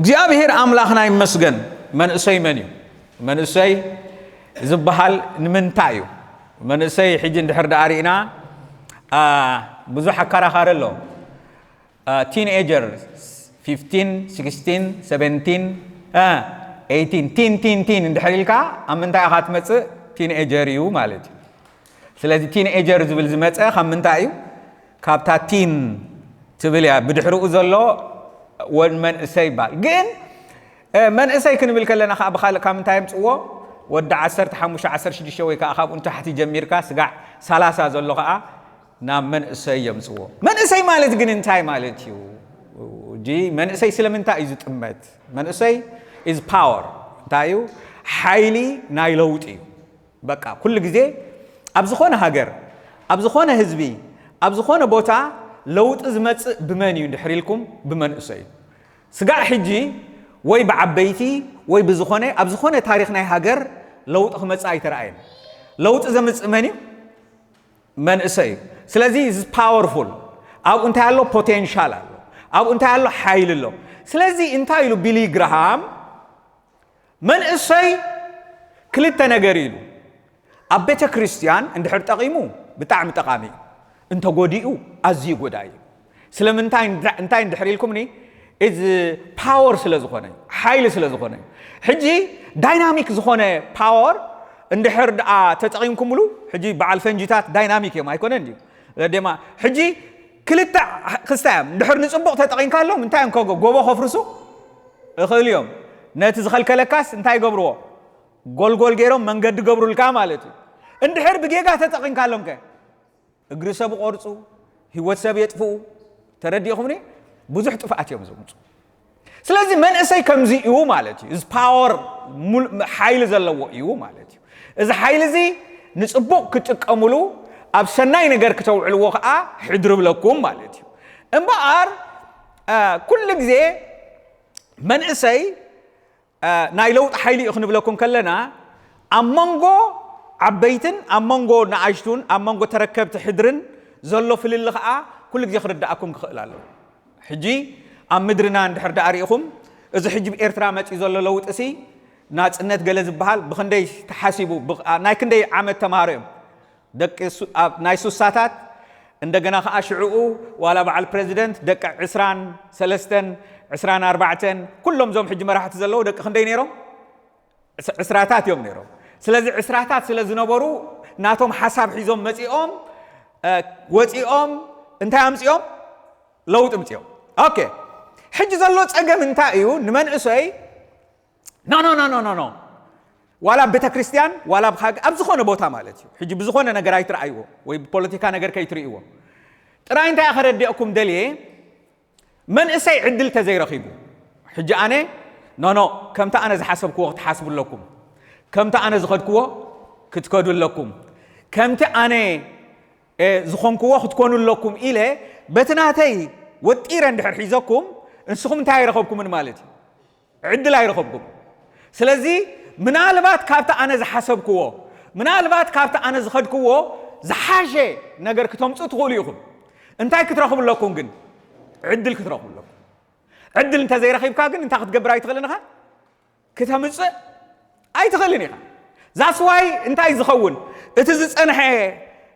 እግዚኣብሔር ኣምላኽና ይመስገን። መንእሰይ መን እዩ? መንእሰይ ዝበሃል ንምንታይ እዩ? መንእሰይ ሕጂ እንድሕር ደኣ ርኢና፣ አ፣ ብዙሕ ኣከራኻሪ ኣሎ። ቲንኤጀር፣ ፊፍቲን፣ ሲክስቲን፣ ሰቨንቲን፣ አ፣ ኤይቲን፣ ቲን ቲን ቲን እንድሕር ኢልካ ኣብ ምንታይ ኢኻ ትመጽእ? ቲንኤጀር እዩ ማለት እዩ። ስለዚ ቲንኤጀር ዝብል ዝመጸ ካብ ምንታይ እዩ? ካብታ ቲን ትብል እያ። ብድሕሪኡ ዘሎ ወን መንእሰይ ይባል። ግን መንእሰይ ክንብል ከለና ከዓ ብካልእ ካብ ምንታይ የምፅዎ? ወዲ ዓሰርተ ሓሙሽተ፣ ዓሰርተ ሽዱሽተ ወይ ከዓ ካብኡ ንታሕቲ ጀሚርካ ስጋዕ ሰላሳ ዘሎ ከዓ ናብ መንእሰይ የምፅዎ። መንእሰይ ማለት ግን እንታይ ማለት እዩ? ጂ መንእሰይ ስለምንታይ እዩ ዝጥመት? መንእሰይ ኢዝ ፓወር። እንታይ እዩ? ሓይሊ ናይ ለውጢ እዩ። በቃ ኩሉ ግዜ ኣብ ዝኾነ ሃገር፣ ኣብ ዝኾነ ህዝቢ፣ ኣብ ዝኾነ ቦታ ለውጢ ዝመጽእ ብመን እዩ እንድሕር ኢልኩም፣ ብመንእሰይ እዩ። ስጋዕ ሕጂ ወይ ብዓበይቲ ወይ ብዝኾነ ኣብ ዝኾነ ታሪኽ ናይ ሃገር ለውጢ ክመጽእ ኣይተረኣየን። ለውጢ ዘምጽእ መን እዩ? መንእሰይ እዩ። ስለዚ ኢዝ ፓወርፉል። ኣብኡ እንታይ ኣሎ? ፖቴንሻል ኣሎ። ኣብኡ እንታይ ኣሎ? ሓይሊ ኣሎ። ስለዚ እንታይ ኢሉ ቢሊ ግራሃም? መንእሰይ ክልተ ነገር ኢሉ። ኣብ ቤተ ክርስቲያን እንድሕር ጠቒሙ ብጣዕሚ ጠቓሚ እዩ። እንተጎዲኡ ኣዝዩ ጎዳኢ እዩ። ስለምንታይ እንታይ እንድሕር ኢልኩምኒ? እዚ ፓወር ስለ ዝኾነ እዩ፣ ሓይሊ ስለ ዝኾነ እዩ። ሕጂ ዳይናሚክ ዝኾነ ፓወር እንድሕር ደኣ ተጠቒምኩምሉ፣ ሕጂ በዓል ፈንጂታት ዳይናሚክ እዮም ኣይኮነን ድዩ? ደማ ሕጂ ክልተ ክስታይ እዮም። እንድሕር ንጽቡቕ ተጠቒምካሎም እንታይ እዮም ከጎ-፣ ጎቦ ከፍርሱ እኽእል እዮም። ነቲ ዝኸልከለካስ እንታይ ይገብርዎ? ጎልጎል ገይሮም መንገዲ ገብሩልካ ማለት እዩ። እንድሕር ብጌጋ ተጠቒምካሎም ከ? እግሪ ሰብ ቆርጹ፣ ህይወት ሰብ የጥፍኡ። ተረዲእኹምኒ? ብዙሕ ጥፍኣት እዮም ዘምጹ። ስለዚ መንእሰይ ከምዚ እዩ ማለት እዩ። እዚ ፓወር ሙል-፣ ሓይሊ ዘለዎ እዩ ማለት እዩ። እዚ ሓይሊ እዚ ንጽቡቕ ክትጥቀሙሉ፣ ኣብ ሰናይ ነገር ክተውዕልዎ ከኣ ሕድሪ ብለኩም ማለት እዩ። እምበኣር፣ አ፣ ኩሉ ግዜ መንእሰይ፣ አ፣ ናይ ለውጢ ሓይሊ እዩ ክንብለኩም ከለና፣ ኣብ መንጎ ዓበይትን ኣብ መንጎ ንኣሽቱን ኣብ መንጎ ተረከብቲ ሕድርን ዘሎ ፍልሊ ከኣ ኩሉ ግዜ ክርድኣኩም ክኽእል ኣለዎ። ሕጂ ኣብ ምድርና እንድሕር ደኣ ርኢኹም፣ እዚ ሕጂ ብኤርትራ መጺኡ ዘሎ ለውጢሲ፣ ናጽነት ገለ ዝበሃል ብኽንደይ ተሓሲቡ፣ ብኽ-፣ ኣ-፣ ናይ ክንደይ ዓመት ተማሃሮ እዮም? ደቂ ሱ-፣ ኣብ ናይ ሱሳታት፣ እንደገና ከኣ ሽዕኡ ዋላ በዓል ፕረዚደንት ደቂ ዕስራን ሰለስተን፣ ዕስራን ኣርባዕተን፣ ኩሎም እዞም ሕጂ መራሕቲ ዘለዉ ደቂ ክንደይ ነይሮም? ዕስ-፣ ዕስራታት እዮም ነይሮም። ስለዚ ዕስራታት ስለ ዝነበሩ ናቶም ሓሳብ ሒዞም መጺኦም፣ እ፣ ወጺኦም እንታይ ኣምጺኦም? ለውጢ ምጺኦም። ኦኬ። ሕጂ ዘሎ ጸገም እንታይ እዩ? ንመንእሰይ፣ ኖ፣ ኖ፣ ኖ፣ ኖ፣ ኖ፣ ኖ። ዋላ ኣብ ቤተ ክርስቲያን፣ ዋላ ኣብ ሃገ-፣ ኣብ ዝኾነ ቦታ ማለት እዩ። ሕጂ ብዝኾነ ነገር ኣይትረኣይዎ፣ ወይ ብፖለቲካ ነገር ከይትርእይዎ። ጥራይ እንታይ ከረድአኩም ደልየ፣ መንእሰይ ዕድል ተዘይረኺቡ፣ ሕጂ ኣነ፣ ኖ፣ ኖ፣ ከምቲ ኣነ ዝሓሰብክዎ ክትሓስቡ ኣለኩም። ከምቲ ኣነ ዝኸድክዎ ክትከዱ ኣለኩም። ከምቲ ኣነ፣ እ፣ ዝኾንክዎ ክትኮኑ ኣለኩም ኢለ፣ በቲ ናተይ ወጢረ እንድሕር ሒዘኩም፣ ንስኹም እንታይ ኣይረኸብኩምን ማለት እዩ። ዕድል ኣይረኸብኩም። ስለዚ ምናልባት ካብቲ ኣነ ዝሓሰብክዎ፣ ምናልባት ካብቲ ኣነ ዝኸድክዎ ዝሓሸ ነገር ክተምፁ ትኽእሉ ኢኹም። እንታይ ክትረኽቡ ኣለኩም ግን? ዕድል ክትረኽቡ ኣለኩም። ዕድል እንተዘይረኺብካ ግን እንታይ ክትገብር ኣይትኽእልን ኢኻ? ክተምፅእ ኣይትኽእልን ኢኻ። ዛትስ ዋይ እንታይ ዝኸውን? እቲ ዝፀንሐ፣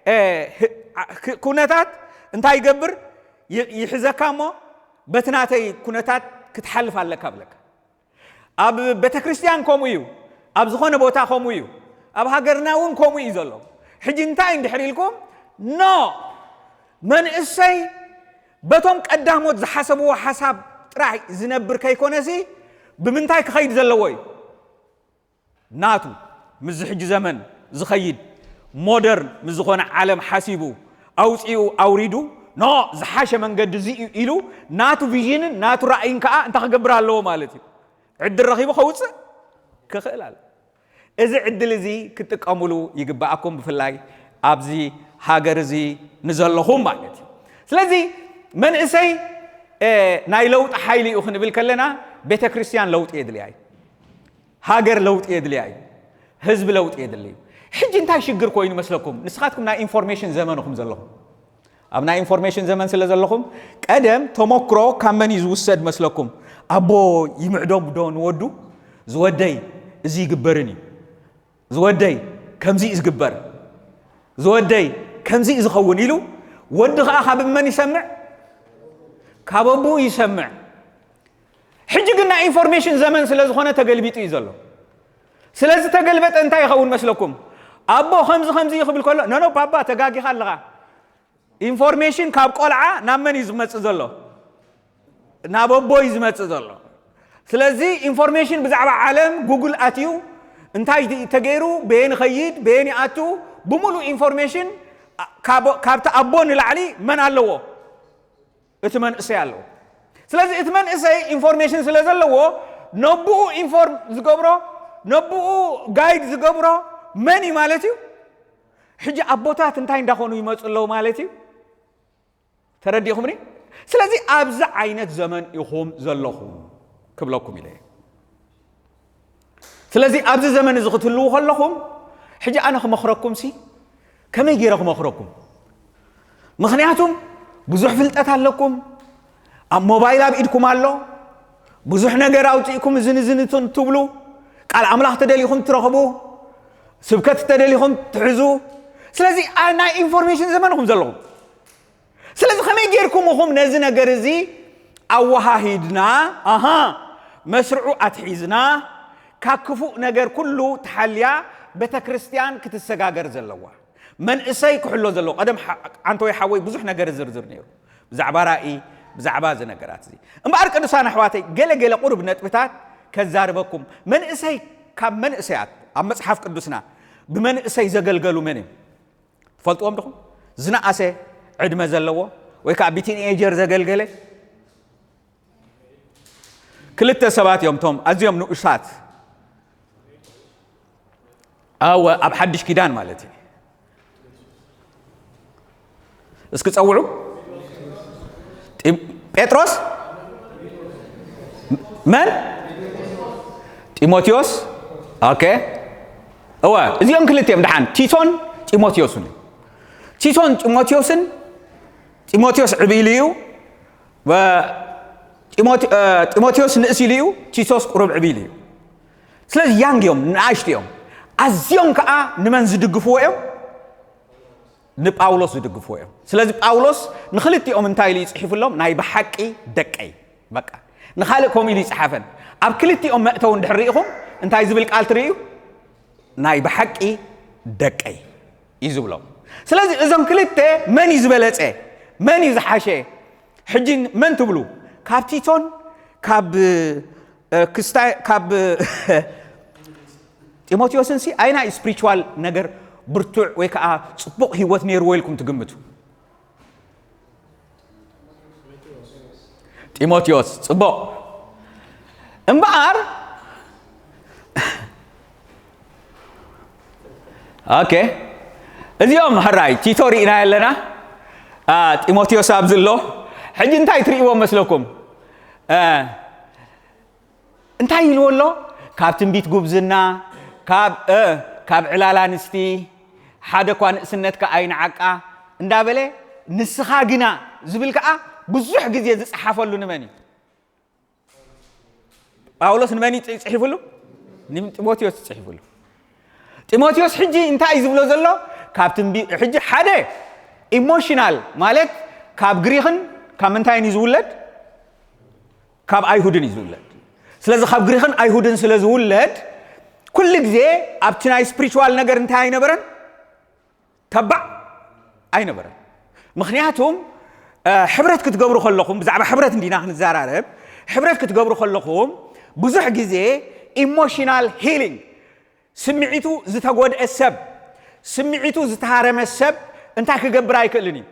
እ፣ ህ-፣ ክ-፣ ኩነታት እንታይ ይገብር? ይ-፣ ይሕዘካ እሞ በቲ ናተይ ኩነታት ክትሓልፍ ኣለካ ብለካ። ኣብ ቤተ ክርስቲያን ከምኡ እዩ፣ ኣብ ዝኾነ ቦታ ከምኡ እዩ፣ ኣብ ሃገርና እውን ከምኡ እዩ ዘሎ። ሕጂ እንታይ እንድሕር ኢልኩም፣ ኖ፣ መንእሰይ በቶም ቀዳሞት ዝሓሰብዎ ሓሳብ ጥራይ ዝነብር ከይኮነሲ፣ ብምንታይ ክኸይድ ዘለዎ እዩ? ናቱ፣ ምስዚ ሕጂ ዘመን ዝኸይድ፣ ሞደርን ምስ ዝኾነ ዓለም ሓሲቡ፣ ኣውፂኡ፣ ኣውሪዱ፣ ኖ፣ ዝሓሸ መንገዲ እዚ እዩ ኢሉ፣ ናቱ ቪዥንን ናቱ ራእይን ከዓ እንታይ ክገብር ኣለዎ ማለት እዩ? ዕድል ረኺቡ ከውፅእ ክኽእል ኣሎ። እዚ ዕድል እዚ ክትጥቀሙሉ ይግባኣኩም፣ ብፍላይ ኣብዚ ሃገር እዚ ንዘለኹም ማለት እዩ። ስለዚ መንእሰይ፣ እ፣ ናይ ለውጢ ሓይሊ እዩ ክንብል ከለና፣ ቤተ ክርስቲያን ለውጢ የድልያ እዩ። ሃገር ለውጢ የድልያ እዩ። ህዝቢ ለውጢ የድሊ እዩ። ሕጂ እንታይ ሽግር ኮይኑ መስለኩም? ንስኻትኩም ናይ ኢንፎርሜሽን ዘመን ኢኹም ዘለኹም። ኣብ ናይ ኢንፎርሜሽን ዘመን ስለ ዘለኹም፣ ቀደም ተመክሮ ካብ መን እዩ ዝውሰድ መስለኩም? ኣቦ ይምዕዶ ዶ ንወዱ? ዝወደይ፣ እዚ ይግበርን እዩ። ዝወደይ፣ ከምዚ እዩ ዝግበር። ዝወደይ፣ ከምዚ እዩ ዝኸውን ኢሉ፣ ወዲ ኸዓ ካብ መን ይሰምዕ? ካብ ኣቦኡ ይሰምዕ። ሕጂ ግን ናይ ኢንፎርሜሽን ዘመን ስለ ዝኾነ ተገልቢጡ እዩ ዘሎ። ስለዚ ተገልበጠ እንታይ ይኸውን መስለኩም? ኣቦ ከምዚ ከምዚ እዩ ክብል ከሎ፣ ኖ ኖ፣ ፓፓ፣ ተጋጊኻ ኣለኻ። ኢንፎርሜሽን ካብ ቆልዓ ናብ መን እዩ ዝመጽእ ዘሎ? ናብ ኣቦ እዩ ዝመጽእ ዘሎ። ስለዚ ኢንፎርሜሽን ብዛዕባ ዓለም ጉግል ኣትዩ፣ እንታይ ተገይሩ፣ በየን ይኸይድ፣ በየን ይኣቱ፣ ብምሉእ ኢንፎርሜሽን ካብ-፣ ካብቲ ኣቦ ንላዕሊ መን ኣለዎ? እቲ መንእሰይ ኣለዎ። ስለዚ እቲ መንእሰይ ኢንፎርሜሽን ስለ ዘለዎ፣ ነብኡ ኢንፎርም ዝገብሮ፣ ነብኡ ጋይድ ዝገብሮ መን እዩ ማለት እዩ? ሕጂ ኣቦታት እንታይ እንዳኾኑ ይመጹ ኣለዉ ማለት እዩ? ተረዲእኹምኒ? ስለዚ ኣብዚ ዓይነት ዘመን ኢኹም ዘለኹም ክብለኩም ኢለ እየ። ስለዚ ኣብዚ ዘመን እዚ ክትህልዉ ከለኹም፣ ሕጂ ኣነ ክመኽረኩም ሲ፣ ከመይ ገይረ ክመኽረኩም? ምኽንያቱም ብዙሕ ፍልጠት ኣለኩም፣ ኣብ ሞባይል ኣብ ኢድኩም ኣሎ፣ ብዙሕ ነገር ኣውፂእኩም እዝን እዝን እትን ትብሉ፣ ቃል ኣምላኽ ተደሊኹም ትረኽቡ፣ ስብከት ተደሊኹም ትሕዙ። ስለዚ ኣ-፣ ናይ ኢንፎርሜሽን ዘመን ኢኹም ዘለኹም። ስለዚ ከመይ ጌርኩም ኢኹም ነዚ ነገር እዚ ኣወሃሂድና፣ ኣሃ፣ መስርዑ ኣትሒዝና፣ ካብ ክፉእ ነገር ኩሉ ተሓልያ ቤተ ክርስቲያን ክትሰጋገር ዘለዋ፣ መንእሰይ ክሕሎ ዘለዎ። ቀደም ሓ-፣ ዓንተወይ ሓወይ ብዙሕ ነገር ዝርዝር ነይሩ፣ ብዛዕባ ራእይ፣ ብዛዕባ እዚ ነገራት እዚ። እምበኣር ቅዱሳን ኣሕዋተይ፣ ገለ ገለ ቁሩብ ነጥብታት ከዛርበኩም። መንእሰይ፣ ካብ መንእሰያት ኣብ መጽሓፍ ቅዱስና ብመንእሰይ ዘገልገሉ መን እዮም? ትፈልጥዎም ዲኹም? ዝነኣሰ ዕድመ ዘለዎ ወይ ከዓ ብቲንኤጀር ዘገልገለ ክልተ ሰባት እዮም፣ እቶም ኣዝዮም ንኡሳት። ኣወ፣ ኣብ ሓድሽ ኪዳን ማለት እዩ። እስኪ ጸውዑ። ጢም-፣ ጴጥሮስ፣ መን? ጢሞቴዎስ። ኦኬ። እወ፣ እዚኦም ክልቲኦም ደሓን፣ ቲቶን ጢሞቴዎስን እዩ። ቲቶን ጢሞቴዎስን፣ ጢሞቴዎስ ዕብይ ኢሉ እዩ፣ ወ-፣ ጢሞቴ-፣ እ፣ ጢሞቴዎስ ንእስ ኢሉ እዩ፣ ቲቶስ ቁሩብ ዕብይ ኢሉ እዩ። ስለዚ ያንግ እዮም፣ ንኣሽቱ እዮም። ኣዝዮም ከዓ ንመን ዝድግፍዎ እዮም? ንጳውሎስ ዝድግፍዎ እዮም። ስለዚ ጳውሎስ ንኽልቲኦም እንታይ ኢሉ እዩ ጽሒፉሎም? ናይ ብሓቂ ደቀይ። በቃ፣ ንኻልእ ከምኡ ኢሉ ይጽሓፈን። ኣብ ክልቲኦም መእተዊ እንድሕር ርኢኹም እንታይ ዝብል ቃል ትርእዩ? ናይ ብሓቂ ደቀይ እዩ ዝብሎም። ስለዚ እዞም ክልተ መን እዩ ዝበለጸ? መን እዩ ዝሓሸ? ሕጂ መን ትብሉ? ካብ ቲቶን ካብ፣ እ፣ ክስታይ-፣ ካብ ጢሞቴዎስን ሲ ኣይናይ ስፒሪቹዋል ነገር ብርቱዕ ወይ ከዓ ጽቡቕ ህይወት ነይርዎ ኢልኩም ትግምቱ? ጢሞቴዎስ፣ ጽቡቕ። እምበኣር፣ ኦኬ፣ እዚኦም ሕራይ ቲቶ ርኢና ኣለና፣ አ፣ ጢሞቴዎስ ኣብዚ ኣሎ። ሕጂ እንታይ ትርእይዎ መስለኩም? አ፣ እንታይ ኢልዎ ኣሎ? ካብ ትንቢት ጉብዝና፣ ካብ፣ እ፣ ካብ ዕላል ኣንስቲ፣ ሓደ እኳ ንእስነትካ ኣይንዓቃ እንዳበለ፣ ንስኻ ግና ዝብል ከኣ ብዙሕ ግዜ ዝጸሓፈሉ ንመን እዩ? ጳውሎስ ንመን እዩ ጽ-፣ ጽሒፉሉ? ንጢሞቴዎስ ጽሒፉሉ። ጢሞቴዎስ ሕጂ እንታይ እዩ ዝብሎ ዘሎ? ካብ ትንቢ-፣ ሕጂ ሓደ ኢሞሽናል ማለት ካብ ግሪኽን ካብ ምንታይን እዩ ዝውለድ? ካብ ኣይሁድን እዩ ዝውለድ። ስለዚ ካብ ግሪኽን ኣይሁድን ስለ ዝውለድ፣ ኩሉ ግዜ ኣብቲ ናይ ስፒሪቹዋል ነገር እንታይ ኣይነበረን? ተባዕ ኣይነበረን። ምኽንያቱም፣ እ፣ ሕብረት ክትገብሩ ከለኹም፣ ብዛዕባ ሕብረት እንዲና ክንዘራረብ፣ ሕብረት ክትገብሩ ከለኹም፣ ብዙሕ ግዜ ኢሞሽናል ሂሊንግ፣ ስምዒቱ ዝተጎድአ ሰብ፣ ስምዒቱ ዝተሃረመ ሰብ እንታይ ክገብር ኣይክእልን እዩ?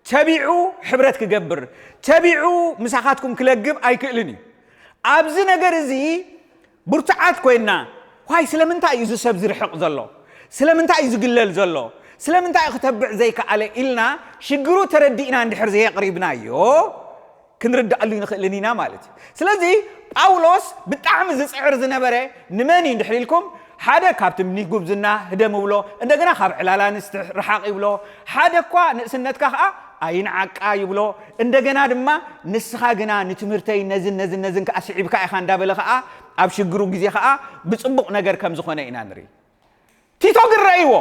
ተቢዑ ሕብረት ክገብር፣ ተቢዑ ምሳኻትኩም ክለግብ ኣይክእልን እዩ። ኣብዚ ነገር እዚ ብርቱዓት ኮይንና፣ ዋይ፣ ስለምንታይ እዩ እዚ ሰብ ዝርሕቕ ዘሎ? ስለምንታይ እዩ ዝግለል ዘሎ? ስለምንታይ እዩ ክተብዕ ዘይከኣለ? ኢልና ሽግሩ ተረዲእና እንድሕር ዘየቕሪብናዮ፣ ክንርድኣሉ ይንኽእልን ኢና ማለት እዩ። ስለዚ ጳውሎስ ብጣዕሚ ዝጽዕር ዝነበረ ንመን እዩ እንድሕር ኢልኩም፣ ሓደ ካብ ትምኒት ጉብዝና ህደም ይብሎ፣ እንደገና ካብ ዕላል ኣንስቲ ርሓቕ ይብሎ፣ ሓደ እኳ ንእስነትካ ኸኣ ኣይንዓቃ ይብሎ። እንደገና ድማ ንስኻ ግና ንትምህርተይ ነዝን ነዝን ነዝን ከዓ ስዒብካ ኢኻ እንዳበለ ከዓ ኣብ ሽግሩ ግዜ ከዓ ብፅቡቕ ነገር ከም ዝኾነ ኢና ንርኢ። ቲቶ ግን ረእይዎ።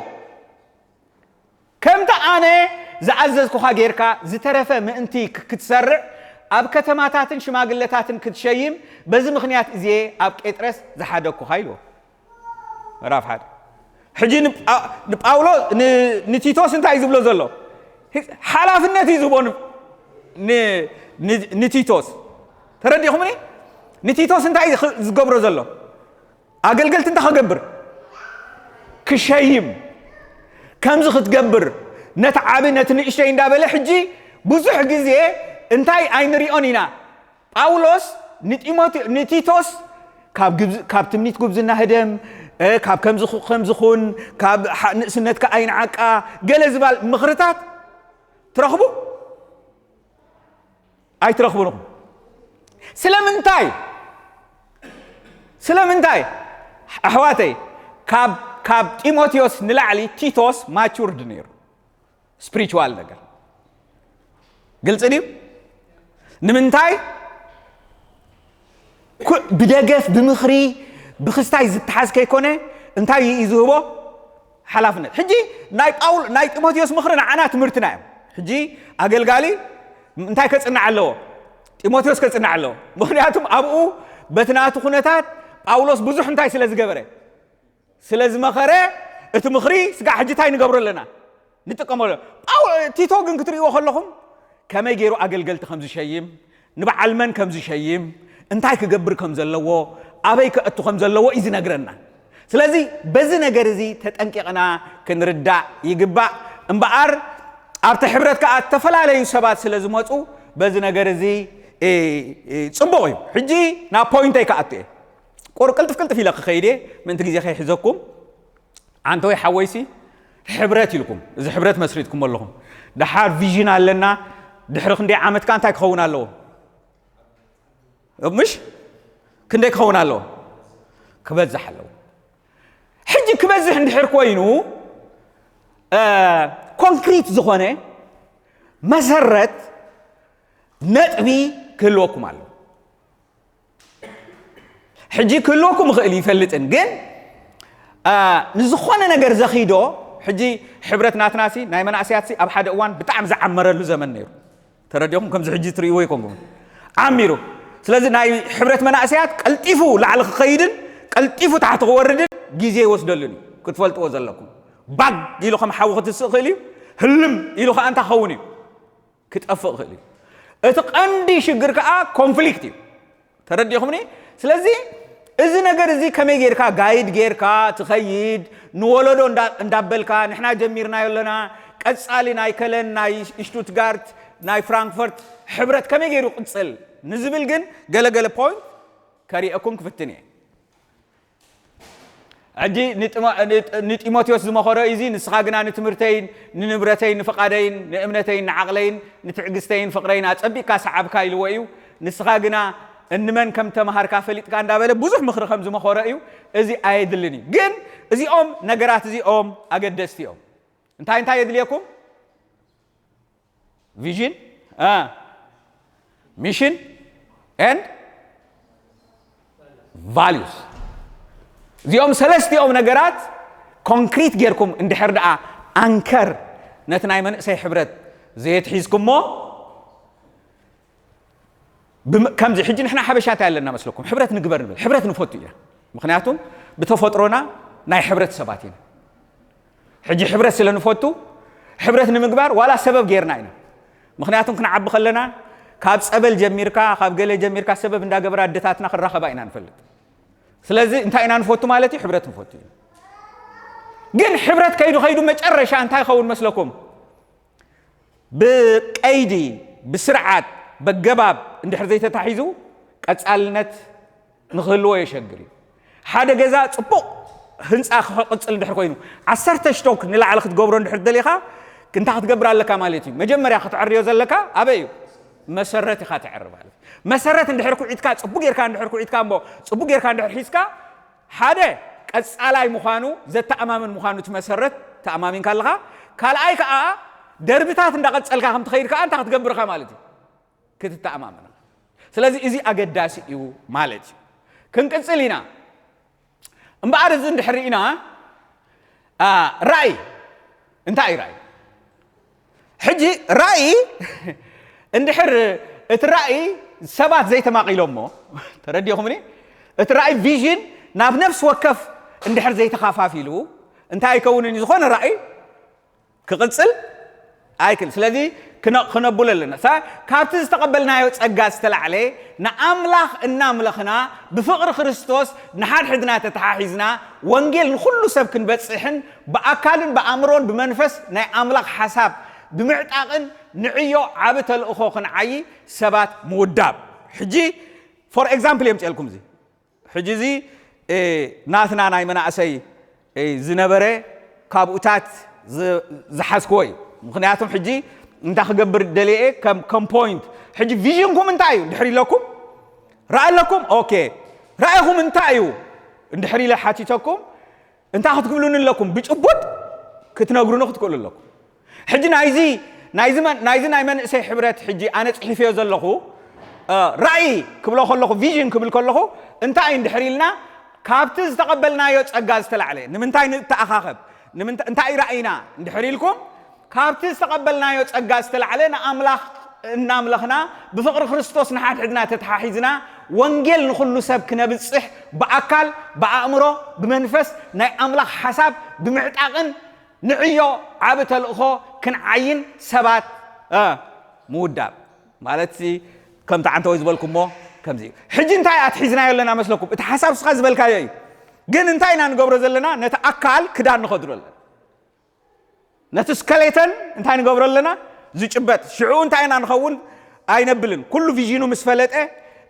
ከምቲ ኣነ ዝኣዘዝኩኻ ጌርካ ዝተረፈ ምእንቲ ክትሰርዕ ኣብ ከተማታትን ሽማግለታትን ክትሸይም በዚ ምኽንያት እዚየ ኣብ ቄጥረስ ዝሓደግኩኻ ኢልዎ። ምዕራፍ ሓደ። ሕጂ ንጳውሎ ንቲቶስ እንታይ እዩ ዝብሎ ዘሎ? ሓላፍነት እዩ ዝህቦ ንቲቶስ። ተረዲኹምኒ? ንቲቶስ እንታይ እዩ ዝገብሮ ዘሎ? ኣገልገልቲ እንታይ ክገብር? ክሸይም። ከምዚ ክትገብር ነቲ ዓቢ ነቲ ንእሽተይ እንዳበለ ሕጂ ብዙሕ ግዜ እንታይ ኣይንሪኦን ኢና። ጳውሎስ ንጢሞቴ ንቲቶስ ካብ ትምኒት ጉብዝና ህደም፣ ካብ ከምዚ ከምዚ ኩን፣ ካብ ንእስነትካ ኣይንዓቃ፣ ገለ ዝባል ምኽርታት ትረኽቡ ኣይትረኽቡን ኢኹም። ስለምንታይ? ስለምንታይ? ኣሕዋተይ፣ ካብ ጢሞቴዎስ ንላዕሊ ቲቶስ ማቹርድ ነይሩ። ስፕሪቹዋል ነገር ግልፂ ድዩ? ንምንታይ? ብደገፍ፣ ብምኽሪ፣ ብክስታይ ዝተሓዝ ከይኮነ እንታይ እዩ ዝህቦ? ሓላፍነት። ሕጂ ናይ ጳውል ናይ ጢሞቴዎስ ምኽሪ ንዓና ትምህርትና እዮም። ሕጂ ኣገልጋሊ እንታይ ከጽንዕ ኣለዎ? ጢሞቴዎስ ከጽንዕ ኣለዎ። ምኽንያቱም ኣብኡ በቲ ናቱ ኩነታት ጳውሎስ ብዙሕ እንታይ ስለ ዝገበረ፣ ስለ ዝመኸረ፣ እቲ ምኽሪ ስጋዕ ሕጂ እንታይ ንገብሮ ኣለና? ንጥቀመሉ። ቲቶ ግን ክትርእይዎ ከለኹም ከመይ ገይሩ ኣገልገልቲ ከም ዝሸይም፣ ንበዓል መን ከም ዝሸይም፣ እንታይ ክገብር ከም ዘለዎ፣ ኣበይ ከእቱ ከም ዘለዎ እዩ ዝነግረና። ስለዚ በዚ ነገር እዚ ተጠንቂቕና ክንርዳእ ይግባእ። እምበኣር ኣብቲ ሕብረት ከኣ ዝተፈላለዩ ሰባት ስለ ዝመፁ በዚ ነገር እዚ ፅቡቕ እዩ። ሕጂ ናብ ፖይንተይ ክኣቱ እየ። ቁር ቅልጥፍ ቅልጥፍ ኢለ ክኸይድ እየ ምእንቲ ግዜ ከይሕዘኩም። ኣንተ ወይ ሓወይሲ ሕብረት ኢልኩም እዚ ሕብረት መስሪትኩም ኣለኹም። ደሓር ቪዥን ኣለና። ድሕሪ ክንደይ ዓመት ከኣ እንታይ ክኸውን ኣለዎ? ምሽ ክንደይ ክኸውን ኣለዎ? ክበዝሕ ኣለዎ። ሕጂ ክበዝሕ እንድሕር ኮይኑ ኮንክሪት ዝኾነ መሰረት ነጥቢ ክህልወኩም ኣለዎ። ሕጂ ክህልወኩም ይኽእል ይፈልጥን፣ ግን ንዝኾነ ነገር ዘኺዶ። ሕጂ ሕብረት ናትናሲ ናይ መናእሰያትሲ ኣብ ሓደ እዋን ብጣዕሚ ዝዓመረሉ ዘመን ነይሩ። ተረዲኹም? ከምዚ ሕጂ ትርእይዎ ይኮንኩም ዓሚሩ። ስለዚ ናይ ሕብረት መናእሰያት ቀልጢፉ ላዕሊ ክኸይድን ቀልጢፉ ታሕቲ ክወርድን ግዜ ይወስደሉን እዩ። ክትፈልጥዎ ዘለኩም። ባግ ኢሉ ከም ሓዊ ክትስእ ይኽእል እዩ። ህልም ኢሉ ከዓ እንታይ ክኸውን እዩ? ክጠፍእ ይኽእል እዩ። እቲ ቀንዲ ሽግር ከዓ ኮንፍሊክት እዩ። ተረዲኹምኒ? ስለዚ እዚ ነገር እዚ ከመይ ጌርካ ጋይድ ጌርካ ትኸይድ፣ ንወለዶ እንዳበልካ ንሕና ጀሚርናዮ ኣለና፣ ቀጻሊ ናይ ከለን፣ ናይ ሽቱትጋርት፣ ናይ ፍራንክፈርት ሕብረት ከመይ ገይሩ ይቕጽል ንዝብል ግን ገለገለ ፖይንት ከሪኤኩም ክፍትን እየ። ሕጂ ንጢሞቴዎስ ዝመኸሮ እዩ እዚ። ንስኻ ግና ንትምህርተይን ንንብረተይን ንፍቓደይን ንእምነተይን ንዓቕለይን ንትዕግስተይን ፍቕረይን ኣጸቢቕካ ሰዓብካ ኢልዎ እዩ። ንስኻ ግና እንመን ከም ተመሃርካ ፈሊጥካ እንዳበለ ብዙሕ ምኽሪ ከም ዝመኸሮ እዩ። እዚ ኣየድልን እዩ። ግን እዚኦም ነገራት እዚኦም ኣገደስቲ እዮም። እንታይ እንታይ የድልየኩም? ቪዥን፣ ሚሽን ኤንድ ቫሉስ። እዚኦም ሰለስቲኦም ነገራት ኮንክሪት ጌርኩም እንድሕር ደኣ ኣንከር ነቲ ናይ መንእሰይ ሕብረት ዘየትሒዝኩሞ፣ ከምዚ ሕጂ ንሕና ሓበሻ እንታይ ኣለና መስለኩም? ሕብረት ንግበር ንብል፣ ሕብረት ንፈቱ ኢና። ምኽንያቱም ብተፈጥሮና ናይ ሕብረት ሰባት ኢና። ሕጂ ሕብረት ስለ ንፈቱ ሕብረት ንምግባር ዋላ ሰበብ ጌርና ኢና። ምኽንያቱም ክንዓቢ ከለና ካብ ጸበል ጀሚርካ፣ ካብ ገለ ጀሚርካ ሰበብ እንዳገበራ ኣደታትና ክራኸባ ኢና ንፈልጥ። ስለዚ እንታይ ኢና ንፈቱ ማለት እዩ? ሕብረት ንፈቱ ኢና። ግን ሕብረት ከይዱ ከይዱ መጨረሻ እንታይ ይኸውን መስለኩም? ብቀይዲ፣ ብስርዓት፣ በገባብ እንድሕር ዘይተታሒዙ ቀጻልነት ንክህልዎ የሸግር እዩ። ሓደ ገዛ ጽቡቕ ህንጻ ክቕጽል እንድሕር ኮይኑ ዓሰርተ ሽቶክ ንላዕሊ ክትገብሮ እንድሕር ደሊኻ እንታይ ክትገብር ኣለካ ማለት እዩ? መጀመርያ ክትዕርዮ ዘለካ ኣበይ እዩ? መሰረት ኢኻ ትዕሪ ማለት እዩ። መሰረት እንድሕር ኩዒትካ፣ ጽቡቕ ጌርካ እንድሕር ኩዒትካ እሞ ጽቡቕ ጌርካ እንድሕር ሒዝካ ሓደ ቀጻላይ ምዃኑ ዘተኣማምን ምዃኑ እቲ መሰረት ተኣማሚንካ ኣለኻ። ካልኣይ ከኣ ደርብታት እንዳቐጸልካ ከም ትኸይድ ከኣ እንታይ ክትገብር ኢኻ ማለት እዩ? ክትተኣማመን። ስለዚ እዚ ኣገዳሲ እዩ ማለት እዩ። ክንቅጽል ኢና። እምበኣር እዚ እንድሕር ርኢና፣ ራእይ እንታይ እዩ? ራእይ ሕጂ ራእይ እንድሕር እቲ ራእይ ሰባት ዘይተማቒሎሞ፣ ተረዲኹምኒ? እቲ ራእይ ቪዥን ናብ ነፍሲ ወከፍ እንድሕር ዘይተኻፋፊሉ እንታይ ኣይከውንን እዩ? ዝኾነ ራእይ ክቕጽል ኣይክል። ስለዚ ክነ- ክነብሎ ኣለና። ሳ- ካብቲ ዝተቐበልናዮ ጸጋ ዝተላዕለ ንኣምላኽ እናምለኽና ብፍቕሪ ክርስቶስ ንሓድሕድና ተተሓሒዝና ወንጌል ንኹሉ ሰብ ክንበጽሕን ብኣካልን ብኣእምሮን ብመንፈስ ናይ ኣምላኽ ሓሳብ ብምዕጣቕን ንዕዮ ዓቢ ተልእኾ ክንዓዪ ሰባት ምውዳብ። ሕጂ ፎር ኤግዛምፕል የምፅኤልኩም እዚ ሕጂ እዚ ናትና ናይ መናእሰይ ዝነበረ ካብኡታት ዝሓዝክዎ እዩ። ምክንያቱም ሕጂ እንታይ ክገብር ደልየ ከም ከም ፖይንት ሕጂ ቪዥንኩም እንታይ እዩ እንድሕር ኢለኩም ራእ ኣለኩም ኦኬ ራእይኹም እንታይ እዩ እንድሕር ኢለ ሓቲተኩም እንታይ ክትክብሉኒ ኣለኩም ብጭቡጥ ክትነግሩኒ ክትክእሉ ኣለኩም። ሕጂ ናይዚ ናይዚ መን- ናይዚ ናይ መንእሰይ ሕብረት ሕጂ ኣነ ጽሒፈዮ ዘለኹ እ፣ ራእይ ክብሎ ከለኹ ቪዥን ክብል ከለኹ እንታይ እዩ እንድሕር ኢልና ካብቲ ዝተቐበልናዮ ጸጋ ዝተላዕለ ንምንታይ ንተኣኻኸብ ንምንታ- እንታይ ራእይና እንድሕር ኢልኩም ካብቲ ዝተቐበልናዮ ጸጋ ዝተላዕለ ንኣምላኽ እናምለኽና ብፍቕሪ ክርስቶስ ንሓድሕድና ተተሓሒዝና ወንጌል ንኹሉ ሰብ ክነብጽሕ ብኣካል ብኣእምሮ ብመንፈስ ናይ ኣምላኽ ሓሳብ ብምዕጣቕን ንዕዮ ዓቢ ተልእኾ ክንዓይን ሰባት እ፣ ምውዳብ ማለት ከምቲ ዓንተወይ ዝበልኩሞ ከምዚ እዩ። ሕጂ እንታይ ኣትሒዝናዮ ኣለና መስለኩም? እቲ ሓሳብ ስኻ ዝበልካዮ እዩ። ግን እንታይ ኢና ንገብሮ ዘለና? ነቲ ኣካል ክዳን ንኸድሮ ኣለና። ነቲ ስከሌተን እንታይ ንገብሮ ኣለና? ዝጭበጥ ሽዑ እንታይ ኢና ንኸውን? ኣይነብልን። ኩሉ ቪዥኑ ምስ ፈለጠ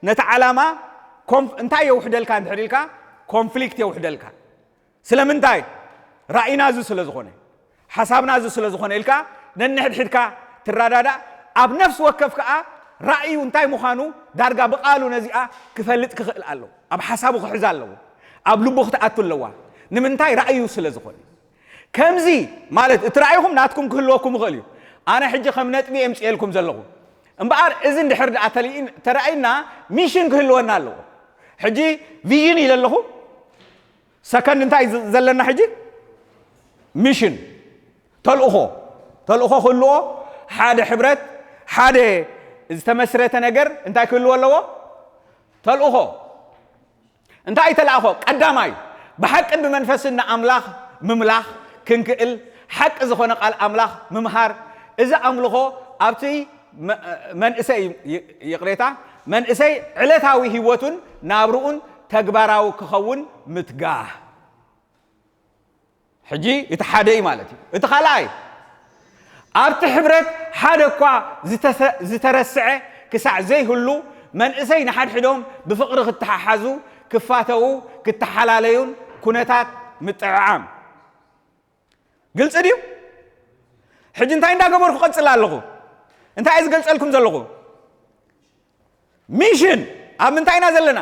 ነቲ ዓላማ ኮንፍ- እንታይ የውሕደልካ እንድሕር ኢልካ ኮንፍሊክት የውሕደልካ። ስለምንታይ? ራእይና እዚ ስለ ዝኾነ ሓሳብና እዚ ስለ ዝኾነ ኢልካ ነንሕድሕድካ ትረዳዳእ ኣብ ነፍሲ ወከፍ ከኣ ራእዩ እንታይ ምዃኑ ዳርጋ ብቓሉ ነዚኣ ክፈልጥ ክኽእል ኣለዎ ኣብ ሓሳቡ ክሕዝ ኣለዎ ኣብ ልቡ ክትኣቱ ኣለዋ ንምንታይ ራእዩ ስለ ዝኾነ ከምዚ ማለት እቲ ራእይኹም ናትኩም ክህልወኩም ይኽእል እዩ ኣነ ሕጂ ከም ነጥቢ የምፅኤልኩም ዘለኹ እምበኣር እዚ እንድሕር ደኣ ተራእይና ሚሽን ክህልወና ኣለዎ ሕጂ ቪዥን ኢለ ኣለኹ ሰከንድ እንታይ ዘለና ሕጂ ሚሽን ተልእኾ ተልእኾ ክህልዎ ሓደ ሕብረት ሓደ ዝተመስረተ ነገር እንታይ ክህልዎ ኣለዎ ተልእኾ እንታይ ተላእኾ ቀዳማይ ብሓቅን ብመንፈስን ንኣምላኽ ምምላኽ ክንክእል ሓቂ ዝኾነ ቃል ኣምላኽ ምምሃር እዚ ኣምልኾ ኣብቲ መንእሰይ ይቕሬታ መንእሰይ ዕለታዊ ህይወቱን ናብርኡን ተግባራዊ ክኸውን ምትጋህ ሕጂ እቲ ሓደ እዩ ማለት እዩ እቲ ካልኣይ ኣብቲ ሕብረት ሓደ እኳ ዝተረስዐ ክሳዕ ዘይህሉ መንእሰይ ንሓድሕዶም ብፍቕሪ ክተሓሓዙ ክፋተዉ ክተሓላለዩን ኩነታት ምጥዕዓም ግልፂ ድዩ ሕጂ እንታይ እንዳገበርኩ ቀፅል ኣለኹ እንታይ እየ ዝገልፀልኩም ዘለኹ ሚሽን ኣብ ምንታይ ኢና ዘለና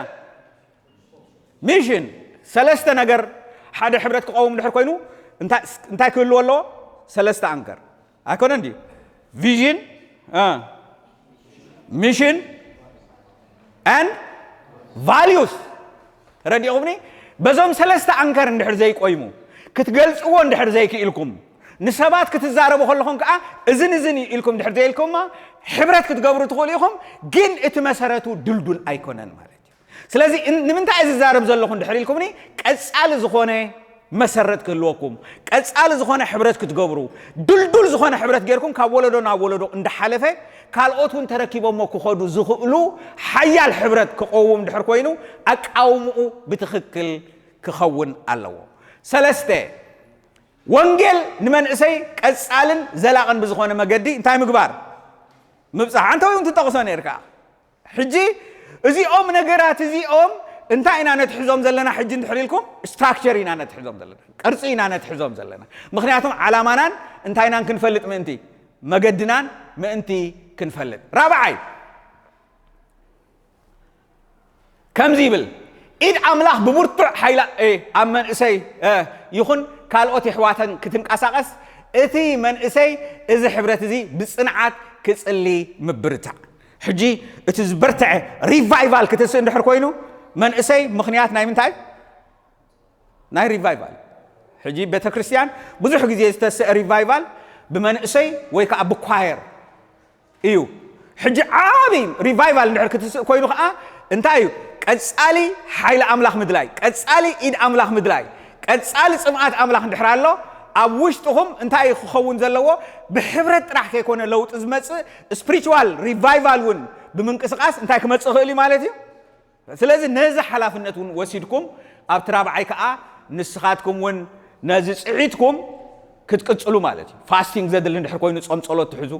ሚሽን ሰለስተ ነገር ሓደ ሕብረት ክቐውም ድሕር ኮይኑ እንታይ ክህልዎ ኣለዎ ሰለስተ ኣንከር ኣይኮነ እንዲ ቪዥን ሚሽን and values ረዲኹምኒ በዞም ሰለስተ ኣንከር እንድሕር ዘይቆይሙ ክትገልፅዎ እንድሕር ዘይክኢልኩም ንሰባት ክትዛረቡ ከለኹም ከዓ እዝን እዝን እዩ ኢልኩም ድሕር ዘይልኩማ ሕብረት ክትገብሩ ትኽእሉ ኢኹም ግን እቲ መሰረቱ ድልዱል ኣይኮነን ማለት እዩ ስለዚ ንምንታይ ዝዛረብ ዘለኹ እንድሕር ኢልኩምኒ ቀፃሊ ዝኾነ መሰረት ክህልወኩም ቀፃሊ ዝኾነ ሕብረት ክትገብሩ ድልዱል ዝኾነ ሕብረት ጌርኩም ካብ ወለዶ ናብ ወለዶ እንዳሓለፈ ካልኦት እውን ተረኪቦሞ ክኸዱ ዝኽእሉ ሓያል ሕብረት ክቐውም ድሕር ኮይኑ ኣቃውምኡ ብትኽክል ክኸውን ኣለዎ ሰለስተ ወንጌል ንመንእሰይ ቀጻልን ዘላቕን ብዝኾነ መገዲ እንታይ ምግባር ምብጻሕ ኣንተ እውን ትጠቕሶ ነርካ ሕጂ እዚኦም ነገራት እዚኦም እንታይ ኢና ነትሕዞም ዘለና ሕጂ እንድሕር ኢልኩም ስትራክቸር ኢና ነትሕዞም ዘለና ቅርፂ ኢና ነትሕዞም ዘለና ምክንያቱም ዓላማናን እንታይ ኢናን ክንፈልጥ ምእንቲ መገድናን ምእንቲ ክንፈልጥ ራብዓይ ከምዚ ይብል ኢድ ኣምላኽ ብብርቱዕ ሓይላ ኣብ መንእሰይ ይኹን ካልኦት የሕዋተን ክትንቀሳቐስ እቲ መንእሰይ እዚ ሕብረት እዚ ብጽንዓት ክጽሊ ምብርታዕ። ሕጂ እቲ ዝበርትዐ ሪቫይቫል ክትስእ እንድሕር ኮይኑ መንእሰይ ምኽንያት ናይ ምንታይ? ናይ ሪቫይቫል። ሕጂ ቤተ ክርስቲያን ብዙሕ ግዜ ዝተስአ ሪቫይቫል ብመንእሰይ ወይ ከዓ ብኳየር እዩ። ሕጂ ዓቢ ሪቫይቫል እንድሕር ክትስእ ኮይኑ ከዓ እንታይ እዩ? ቀጻሊ ሓይሊ ኣምላኽ ምድላይ፣ ቀጻሊ ኢድ ኣምላኽ ምድላይ፣ ቀጻሊ ጽምኣት ኣምላኽ እንድሕር ኣሎ ኣብ ውሽጥኹም እንታይ እዩ ክኸውን ዘለዎ? ብሕብረት ጥራሕ ከይኮነ ለውጢ ዝመጽእ ስፕሪቹዋል ሪቫይቫል እውን ብምንቅስቃስ እንታይ ክመጽእ ይኽእል እዩ ማለት እዩ። ስለዚ ነዚ ሓላፍነት እውን ወሲድኩም ኣብቲ ራብዓይ ከዓ ንስኻትኩም እውን ነዚ ጽዒትኩም ክትቅጽሉ ማለት እዩ። ፋስቲንግ ዘድሊ እንድሕር ኮይኑ ጾም ጸሎት ትሕዙ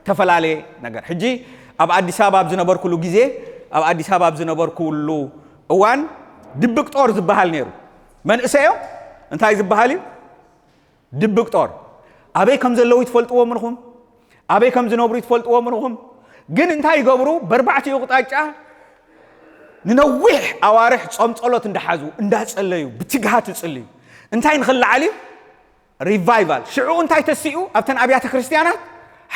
ተፈላለየ ነገር። ሕጂ ኣብ ኣዲስ ኣበባ ኣብ ዝነበርኩሉ ግዜ ኣብ ኣዲስ ኣበባ ኣብ ዝነበርኩሉ እዋን ድብቅ ጦር ዝበሃል ነይሩ። መንእሰዮም እንታይ ዝበሃል እዩ? ድብቅ ጦር ኣበይ ከም ዘለዉ ትፈልጥዎም ኢኹም፣ ኣበይ ከም ዝነብሩ ትፈልጥዎም ኢኹም። ግን እንታይ ይገብሩ? በርባዕቲኡ ኣቕጣጫ ንነዊሕ ኣዋርሕ ጾም ጸሎት እንዳሓዙ እንዳጸለዩ ብትግሃት ይጽልዩ። እንታይ ንኽለዓል እዩ? ሪቫይቫል። ሽዑ እንታይ ተሲኡ ኣብተን ኣብያተ ክርስቲያናት?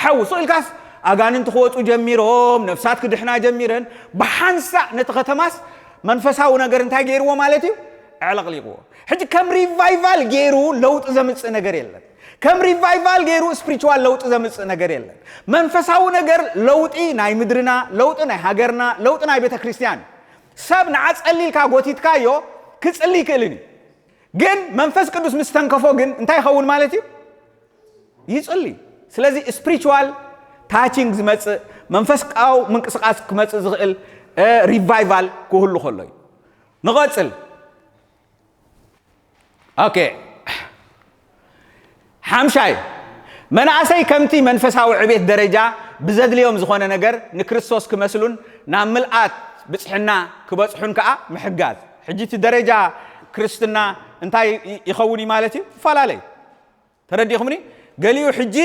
ሓዊ። ስቕ ኢልካስ ኣጋንንቲ ክወፁ ጀሚሮም፣ ነፍሳት ክድሕና ጀሚረን። ብሓንሳእ ነቲ ከተማስ መንፈሳዊ ነገር እንታይ ገይርዎ ማለት እዩ? ኣዕለቕሊቕዎ። ሕጂ ከም ሪቫይቫል ገይሩ ለውጢ ዘምፅእ ነገር የለን። ከም ሪቫይቫል ገይሩ ስፕሪቹዋል ለውጢ ዘምፅእ ነገር የለን። መንፈሳዊ ነገር ለውጢ ናይ ምድርና፣ ለውጢ ናይ ሃገርና፣ ለውጢ ናይ ቤተ ክርስቲያን። ሰብ ንዓ ጸሊልካ ጎቲትካዮ ክጽሊ ይክእልን እዩ። ግን መንፈስ ቅዱስ ምስ ተንከፎ ግን እንታይ ይኸውን ማለት እዩ? ይጽሊ። ስለዚ ስፕሪቹዋል ታቺንግ ዝመጽእ መንፈሳዊ ምንቅስቃስ ክመጽእ ዝኽእል ሪቫይቫል ክህሉ ከሎ እዩ። ንቐጽል። ኦኬ። ሓምሻይ፣ መናእሰይ ከምቲ መንፈሳዊ ዕቤት ደረጃ ብዘድልዮም ዝኾነ ነገር ንክርስቶስ ክመስሉን ናብ ምልኣት ብጽሕና ክበጽሑን ከኣ ምሕጋዝ። ሕጂ እቲ ደረጃ ክርስትና እንታይ ይ- ይኸውን እዩ ማለት እዩ? ይፈላለ እዩ። ተረዲኹምኒ? ገሊኡ ሕጂ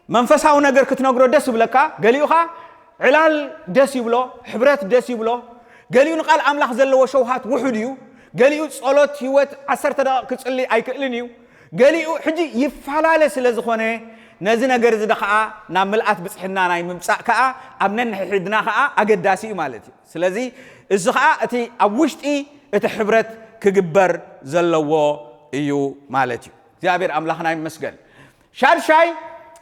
መንፈሳዊ ነገር ክትነግሮ ደስ ይብለካ፣ ገሊኡ ኸኣ ዕላል ደስ ይብሎ፣ ሕብረት ደስ ይብሎ፣ ገሊኡ ንቃል ኣምላኽ ዘለዎ ሸውሃት ውሑድ እዩ፣ ገሊኡ ጸሎት ህይወት ዓሰርተ ደቂቕ ክጽሊ ኣይክእልን እዩ፣ ገሊኡ ሕጂ ይፈላለ ስለ ዝኾነ ነዚ ነገር እዚ ኸኣ ናብ ምልኣት ብጽሕና ናይ ምምጻእ ከኣ ኣብ ነንሕድና ኸኣ ኣገዳሲ እዩ ማለት እዩ። ስለዚ እዚ ኸኣ እቲ ኣብ ውሽጢ እቲ ሕብረት ክግበር ዘለዎ እዩ ማለት እዩ። እግዚኣብሔር ኣምላኽና ይመስገን። ሻድሻይ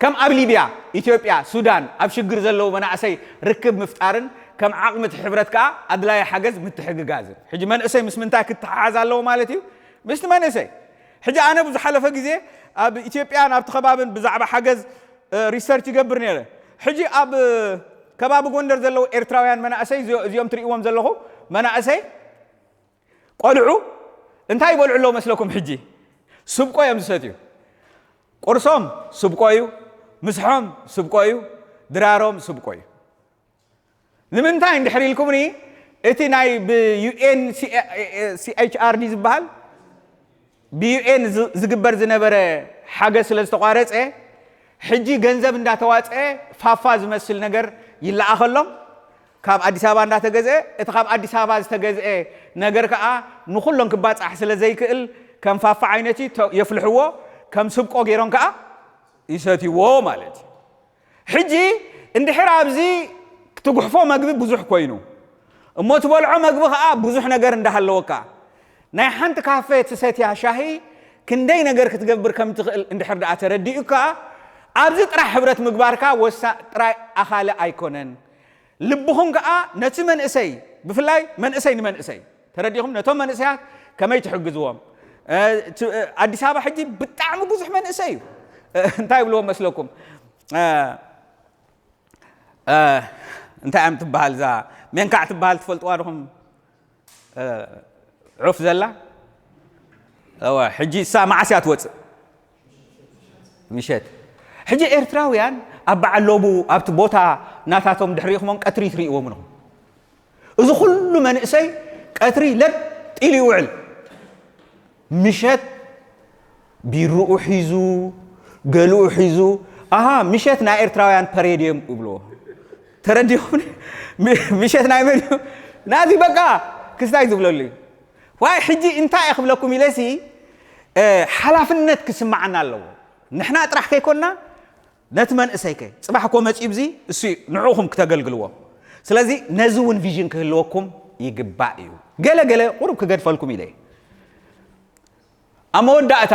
ከም ኣብ ሊብያ፣ ኢትዮጵያ፣ ሱዳን ኣብ ሽግር ዘለዉ መናእሰይ ርክብ ምፍጣርን ከም ዓቕሚ እቲ ሕብረት ከኣ ኣድላዪ ሓገዝ ምትሕግጋዝን። ሕጂ መንእሰይ ምስ ምንታይ ክተሓሓዝ ኣለዎ ማለት እዩ? ምስቲ መንእሰይ። ሕጂ ኣነ ብዝሓለፈ ግዜ ኣብ ኢትዮጵያን ኣብቲ ከባብን ብዛዕባ ሓገዝ እ፣ ሪሰርች ይገብር ነይረ። ሕጂ ኣብ እ፣ ከባቢ ጎንደር ዘለዉ ኤርትራውያን መናእሰይ እዚኦ- እዚኦም ትርእይዎም ዘለኹ መናእሰይ ቆልዑ እንታይ ይበልዑ ኣለዉ መስለኩም? ሕጂ ስብቆ እዮም ዝሰትዩ። ቁርሶም ስብቆ እዩ፣ ምስሖም ስብቆ እዩ፣ ድራሮም ስብቆ እዩ። ንምንታይ እንድሕር ኢልኩምኒ እቲ ናይ ብዩኤን ሲኤችኣርዲ ዝበሃል ብዩኤን ዝግበር ዝነበረ ሓገዝ ስለ ዝተቋረፀ ሕጂ ገንዘብ እንዳተዋፀ ፋፋ ዝመስል ነገር ይለኣኸሎም ካብ ኣዲስ ኣበባ እንዳተገዝአ እቲ ካብ ኣዲስ ኣበባ ዝተገዝአ ነገር ከዓ ንኩሎም ክባፃሕ ስለ ዘይክእል ከም ፋፋ ዓይነት እዩ የፍልሕዎ ከም ስብቆ ገይሮም ከዓ ይሰትይዎ ማለት እዩ። ሕጂ እንድሕር ኣብዚ ክትጉሕፎ መግቢ ብዙሕ ኮይኑ እሞ ትበልዖ መግቢ ከዓ ብዙሕ ነገር እንዳሃለወካ ናይ ሓንቲ ካፈ ትሰትያ ሻሂ ክንደይ ነገር ክትገብር ከም ትኽእል እንድሕር ደኣ ተረዲኡካ ኣብዚ ጥራሕ ሕብረት ምግባርካ ወሳ ጥራይ ኣኻሊ ኣይኮነን። ልብኹም ከዓ ነቲ መንእሰይ ብፍላይ መንእሰይ ንመንእሰይ ተረዲኹም ነቶም መንእሰያት ከመይ ትሕግዝዎም? ኣዲስ ኣበባ ሕጂ ብጣዕሚ ብዙሕ መንእሰይ እዩ። እንታይ ይብልዎም መስለኩም? እንታይ እያ ትበሃል እዛ ሜንካዕ ትበሃል ትፈልጥዋ ዲኹም? ዑፍ ዘላ ሕጂ እሳ መዓስ እያ ትወፅእ? ምሸት። ሕጂ ኤርትራውያን ኣብ በዓል ሎቡ ኣብቲ ቦታ ናታቶም ድሕሪኹሞም ቀትሪ ትርእይዎም ኢኹም። እዚ ኩሉ መንእሰይ ቀትሪ ለጥ ኢሉ ይውዕል። ምሸት ቢርኡ ሒዙ ገሊኡ ሒዙ ኣሃ ምሸት ናይ ኤርትራውያን ፐሬድ እዮም ይብልዎ። ተረዲኹም? ምሸት ናይ መን እዩ? ናዚ በቃ ክስታይ ዝብለሉ እዩ። ዋይ ሕጂ እንታይ እየ ክብለኩም ኢለሲ ሓላፍነት ክስማዓና ኣለዎ። ንሕና ጥራሕ ከይኮንና ነቲ መንእሰይ ከ ጽባሕ እኮ መጺኡ ብዚ እሱ እዩ ንዕኡኹም ክተገልግልዎ። ስለዚ ነዚ እውን ቪዥን ክህልወኩም ይግባእ እዩ። ገለ ገለ ቁሩብ ክገድፈልኩም ኢለ እየ። ኣብ መወዳእታ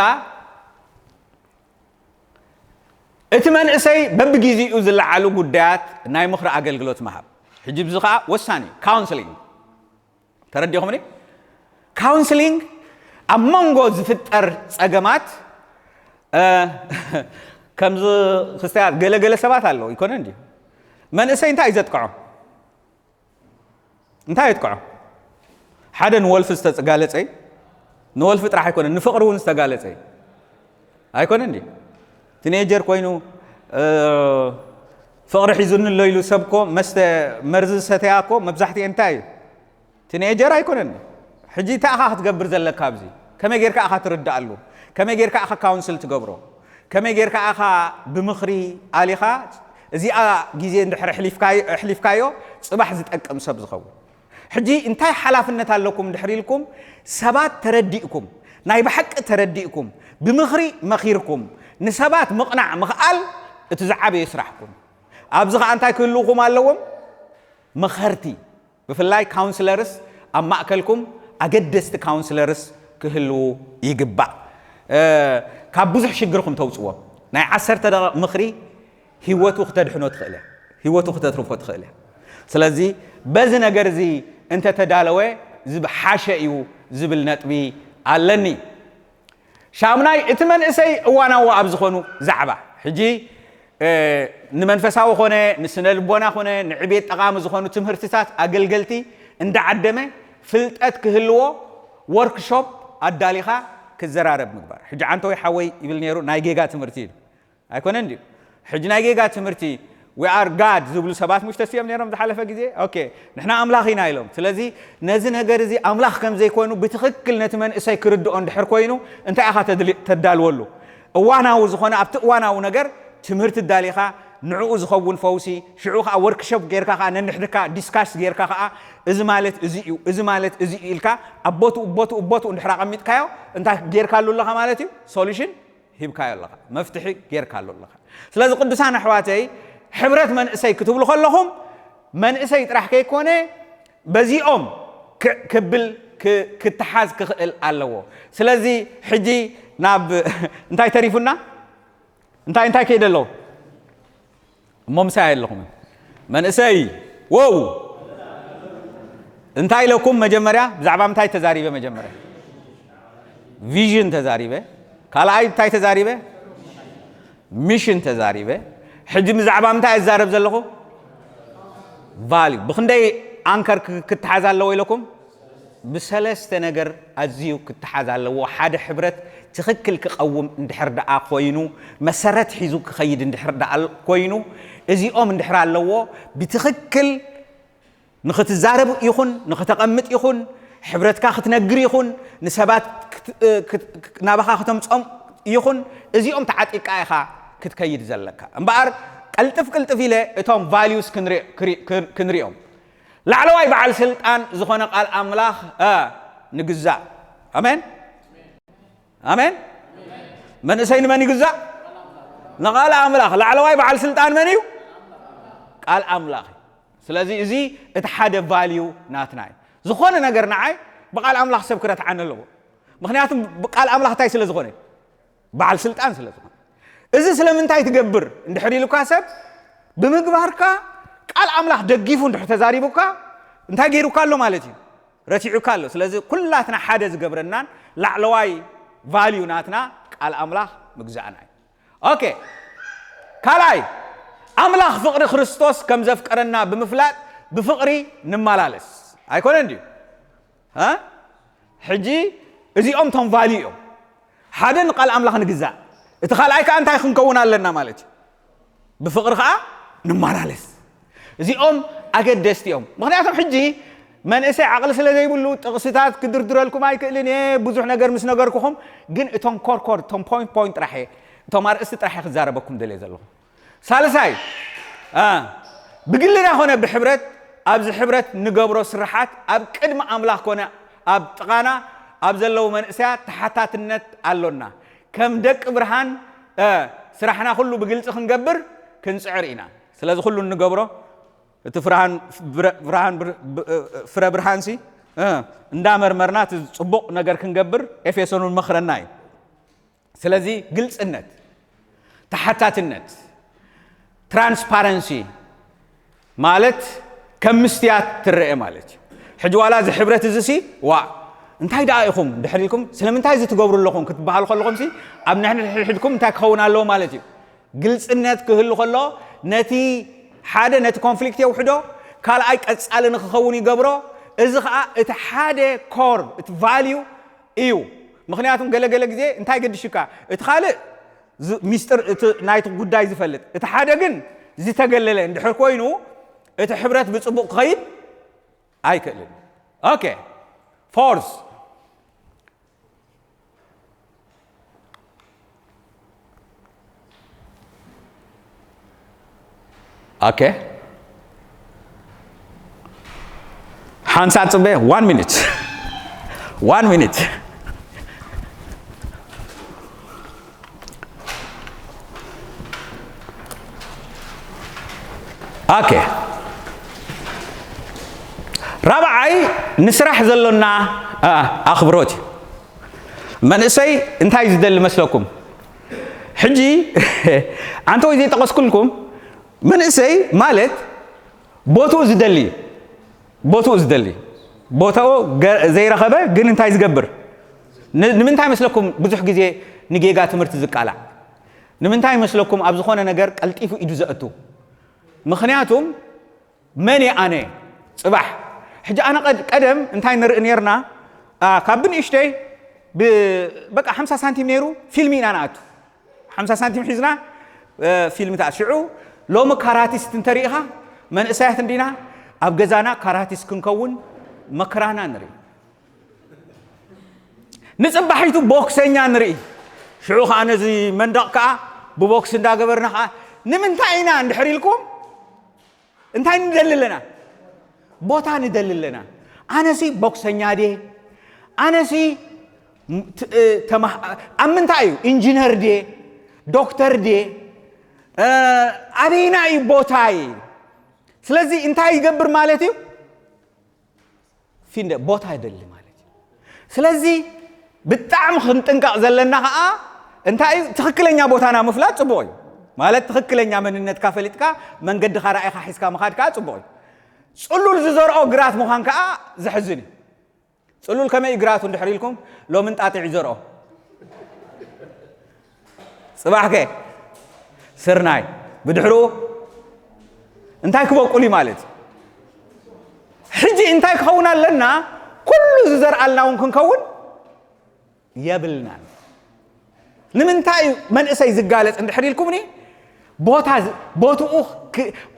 እቲ መንእሰይ በብግዜኡ ዝለዓሉ ጉዳያት ናይ ምኽሪ ኣገልግሎት ምሃብ። ሕጂ ብዚ ኸዓ ወሳኒ እዩ። ካውንስሊንግ ተረዲኹምኒ? ካውንስሊንግ ኣብ መንጎ ዝፍጠር ጸገማት ከምዚ ክስተያት ገለገለ ሰባት ኣለዉ ይኮነ እንዲ መንእሰይ እንታይ እዩ ዘጥቅዖ? እንታይ የጥቅዖ? ሓደ ንወልፊ ዝተጋለጸይ ንወልፊ ጥራሕ ኣይኮነን ንፍቕሪ እውን ዝተጋለጸይ ኣይኮነ እንዲ ቲኔጀር ኮይኑ ፍቕሪ ሒዙኒ ኣሎ ኢሉ ሰብኮ መስተ መርዚ ዝሰተያ ኮ መብዛሕትኡ እንታይ እዩ? ቲኔጀር ኣይኮነን። ሕጂ እንታይ ኢኻ ክትገብር ዘለካ ኣብዚ? ከመይ ጌርካ ኢኻ ትርድኣሉ? ከመይ ጌርካ ኢኻ ካውንስል ትገብሮ? ከመይ ጌርካ ኢኻ ብምኽሪ ኣሊኻ እዚኣ ግዜ እንድሕር ኣሕሊፍካዮ ኣሕሊፍካዮ ጽባሕ ዝጠቅም ሰብ ዝኸውን? ሕጂ እንታይ ሓላፍነት ኣለኩም እንድሕር ኢልኩም ሰባት ተረዲእኩም ናይ ብሓቂ ተረዲእኩም ብምኽሪ መኺርኩም ንሰባት ምቕናዕ ምኽኣል እቲ ዝዓበየ ስራሕኩም። ኣብዚ ኸዓ እንታይ ክህልውኹም ኣለዎም? መኸርቲ ብፍላይ ካውንስለርስ ኣብ ማእከልኩም ኣገደስቲ ካውንስለርስ ክህልዉ ይግባእ። ካብ ብዙሕ ሽግርኹም ተውፅዎም። ናይ ዓሰርተ ደቂቕ ምኽሪ ህይወቱ ክተድሕኖ ትኽእል እያ፣ ህይወቱ ክተትርፎ ትኽእል እያ። ስለዚ በዚ ነገር እዚ እንተተዳለወ ዝሓሸ እዩ ዝብል ነጥቢ ኣለኒ። ሻሙናይ እቲ መንእሰይ እዋናዊ ኣብ ዝኾኑ ዛዕባ ሕጂ ንመንፈሳዊ ኾነ ንስነ ልቦና ኾነ ንዕቤት ጠቓሚ ዝኾኑ ትምህርትታት ኣገልገልቲ እንዳዓደመ ፍልጠት ክህልዎ ወርክሾፕ ኣዳሊኻ ክዘራረብ ምግባር። ሕጂ ዓንተወይ ሓወይ ይብል ነይሩ ናይ ጌጋ ትምህርቲ ኢሉ ኣይኮነን ድዩ? ሕጂ ናይ ጌጋ ትምህርቲ we are God ዝብሉ ሰባት ሙሽ ተስዮም ነይሮም ዝሓለፈ ግዜ ኦኬ ንሕና ኣምላኽ ኢና ኢሎም። ስለዚ ነዚ ነገር እዚ ኣምላኽ ከም ዘይኮኑ ብትኽክል ነቲ መንእሰይ ክርድኦ እንድሕር ኮይኑ እንታይ ኢኻ ተዳልወሉ? እዋናዊ ዝኾነ ኣብቲ እዋናዊ ነገር ትምህርቲ ዳሊኻ ንዕኡ ዝኸውን ፈውሲ ሽዑ ከዓ ወርክሾፕ ጌርካ ከዓ ነንሕድካ ዲስካስ ጌርካ ከዓ እዚ ማለት እዚ እዩ እዚ ማለት እዚ እዩ ኢልካ ኣብ ቦትኡ ቦትኡ ቦትኡ እንድሕር ኣቐሚጥካዮ እንታይ ጌርካሉ ኣለኻ ማለት እዩ ሶሉሽን ሂብካዮ ኣለኻ፣ መፍትሒ ጌርካሉ ኣለኻ። ስለዚ ቅዱሳን ኣሕዋተይ ሕብረት መንእሰይ ክትብሉ ከለኹም መንእሰይ ጥራሕ ከይኮነ በዚኦም ክብል ክትሓዝ ክኽእል ኣለዎ። ስለዚ ሕጂ ናብ እንታይ ተሪፉና? እንታይ እንታይ ከይደ ኣለዉ? እሞ ምሳይ ኣለኹም መንእሰይ ወው እንታይ ኢለኩም መጀመርያ ብዛዕባ ምንታይ ተዛሪበ መጀመርያ ቪዥን ተዛሪበ ካልኣይ እንታይ ተዛሪበ ሚሽን ተዛሪበ ሕጂ ብዛዕባ ምንታይ እዛረብ ዘለኹ ቫልዩ ብክንደይ ኣንከር ክትሓዝ ኣለዎ ኢለኩም ብሰለስተ ነገር ኣዝዩ ክተሓዝ ኣለዎ። ሓደ ሕብረት ትኽክል ክቐውም እንድሕር ደኣ ኮይኑ፣ መሰረት ሒዙ ክኸይድ እንድሕር ደኣ ኮይኑ፣ እዚኦም እንድሕር ኣለዎ ብትኽክል ንኽትዛረብ ይኹን ንኽተቐምጥ ይኹን ሕብረትካ ክትነግር ይኹን ንሰባት ናባኻ ክተምፅኦም ይኹን እዚኦም ተዓጢቕካ ኢኻ ክትከይድ ዘለካ። እምበኣር ቀልጥፍ ቅልጥፍ ኢለ እቶም ቫልዩስ ክንሪኦም ላዕለዋይ በዓል ስልጣን ዝኾነ ቃል ኣምላኽ ንግዛእ። ኣሜን ኣሜን። መንእሰይ ንመን ይግዛእ? ንቃል ኣምላኽ። ላዕለዋይ በዓል ስልጣን መን እዩ? ቃል ኣምላኽ እዩ። ስለዚ እዚ እቲ ሓደ ቫልዩ ናትና እዩ። ዝኾነ ነገር ንዓይ ብቃል ኣምላኽ ሰብ ክረትዓኒ ኣለዎ። ምክንያቱ ብቃል ኣምላኽ እንታይ ስለ ዝኾነ? በዓል ስልጣን ስለ ዝኾነ። እዚ ስለምንታይ ትገብር እንድሕር ኢሉካ ሰብ ብምግባርካ ቃል ኣምላኽ ደጊፉ እንድሕር ተዛሪቡካ እንታይ ገይሩካ ኣሎ ማለት እዩ? ረቲዑካ ኣሎ። ስለዚ ኩላትና ሓደ ዝገብረናን ላዕለዋይ ቫልዩ ናትና ቃል ኣምላኽ ምግዛእና እዩ። ኦኬ ካልኣይ ኣምላኽ ፍቕሪ ክርስቶስ ከም ዘፍቀረና ብምፍላጥ ብፍቕሪ ንመላለስ ኣይኮነን ድዩ? ሕጂ እዚኦም ቶም ቫልዩ እዮም። ሓደ ንቃል ኣምላኽ ንግዛእ፣ እቲ ካልኣይ ከዓ እንታይ ክንከውን ኣለና ማለት እዩ። ብፍቕሪ ከዓ ንመላለስ። እዚኦም ኣገደስቲ እዮም። ምክንያቱም ሕጂ መንእሰይ ዓቕሊ ስለ ዘይብሉ ጥቕስታት ክድርድረልኩም ኣይክእልን እየ። ብዙሕ ነገር ምስ ነገርኩኹም ግን እቶም ኮርኮር እቶም ፖይንት ፖይንት ጥራሕ እየ እቶም ኣርእስቲ ጥራሕ እየ ክዛረበኩም ደልየ ዘለኹ። ሳልሳይ ብግልና ኮነ ብሕብረት ኣብዚ ሕብረት ንገብሮ ስራሓት ኣብ ቅድሚ ኣምላኽ ኮነ ኣብ ጥቓና ኣብ ዘለዉ መንእሰያት ተሓታትነት ኣሎና። ከም ደቂ ብርሃን ስራሕና ኩሉ ብግልፂ ክንገብር ክንፅዕር ኢና። ስለዚ ኩሉ እንገብሮ እቲ ፍርሃን ፍረ ብርሃንሲ እንዳመርመርና እቲ ፅቡቕ ነገር ክንገብር ኤፌሶን እውን መኽረና እዩ። ስለዚ ግልፅነት፣ ተሓታትነት፣ ትራንስፓረንሲ ማለት ከም ምስትያት ትረአ ማለት እዩ። ሕጂ ዋላ እዚ ሕብረት እዚ ሲ ዋ እንታይ ደኣ ኢኹም ድሕር ኢልኩም ስለምንታይ እዚ ትገብሩ ኣለኹም ክትበሃሉ ከለኹም ሲ ኣብ ንሕድሕድኩም እንታይ ክኸውን ኣለዎ ማለት እዩ። ግልፅነት ክህሉ ከሎ ነቲ ሓደ ነቲ ኮንፍሊክት የውሕዶ፣ ካልኣይ ቀፃሊ ንክኸውን ይገብሮ። እዚ ከዓ እቲ ሓደ ኮር እቲ ቫልዩ እዩ። ምክንያቱም ገለገለ ግዜ እንታይ ገድሽካ እቲ ካልእ ሚስጥር እቲ ናይቲ ጉዳይ ዝፈልጥ እቲ ሓደ ግን ዝተገለለ እንድሕር ኮይኑ እቲ ሕብረት ብፅቡቅ ክኸይድ ኣይክእልን። ኦኬ ፎርስ ኦኬ ሓንሳብ ፅበ one minute one minute ኦኬ ራብዓይ ንስራሕ ዘሎና ኣኽብሮት እዩ። መንእሰይ እንታይ ዝደሊ መስለኩም? ሕጂ ኣንተ ወይ ዘይጠቐስኩልኩም መንእሰይ ማለት ቦትኡ ዝደሊ እዩ። ቦትኡ ዝደሊ ቦታኡ ዘይረኸበ ግን እንታይ ዝገብር? ንምንታይ መስለኩም ብዙሕ ግዜ ንጌጋ ትምህርቲ ዝቃላዕ? ንምንታይ መስለኩም ኣብ ዝኾነ ነገር ቀልጢፉ ኢዱ ዘእቱ? ምኽንያቱም መን እየ ኣነ? ፅባሕ ሕጂ ኣነ ቀደም እንታይ ንርኢ ነርና? ካብ ብንእሽተይ በቃ ሓምሳ ሳንቲም ነይሩ ፊልሚ ኢና ንኣቱ። ሓምሳ ሳንቲም ሒዝና ፊልምታት። ሽዑ ሎሚ ካራቲስት እንተሪኢኻ መንእሰያት እንዲና ኣብ ገዛና ካራቲስት ክንከውን መከራና ንርኢ። ንፅባሒቱ ቦክሰኛ ንርኢ። ሽዑ ከዓ ነዚ መንደቕ ከዓ ብቦክስ እንዳገበርና ከዓ ንምንታይ ኢና እንድሕር ኢልኩም እንታይ ንደሊ ኣለና? ቦታ ንደሊ ኣለና። ኣነሲ ቦክሰኛ ድየ? ኣነሲ ኣብ ምንታይ እዩ? ኢንጂነር ድየ? ዶክተር ድየ? ኣበይና እዩ ቦታይ? ስለዚ እንታይ ይገብር ማለት እዩ? ፊንደ ቦታ ይደሊ ማለት እዩ። ስለዚ ብጣዕሚ ክንጥንቀቕ ዘለና ከዓ እንታይ እዩ? ትኽክለኛ ቦታና ምፍላጥ ፅቡቕ እዩ። ማለት ትኽክለኛ መንነትካ ፈሊጥካ መንገድኻ ራእይኻ ሒዝካ ምኻድ ከዓ ፅቡቕ እዩ። ፅሉል ዝዘርኦ ግራት ምዃን ከዓ ዘሕዝን እዩ። ፅሉል ከመይ እዩ ግራቱ እንድሕር ኢልኩም ሎሚ እንጣጢዕ ይዘርኦ። ፅባሕከ ስርናይ ብድሕሩ እንታይ ክበቁል እዩ ማለት እዩ። ሕጂ እንታይ ክኸውን ኣለና? ኩሉ ዝዘርኣልና እውን ክንከውን የብልናን። ንምንታይ እዩ መንእሰይ ዝጋለፅ እንድሕር ኢልኩምኒ ቦታ ቦትኡ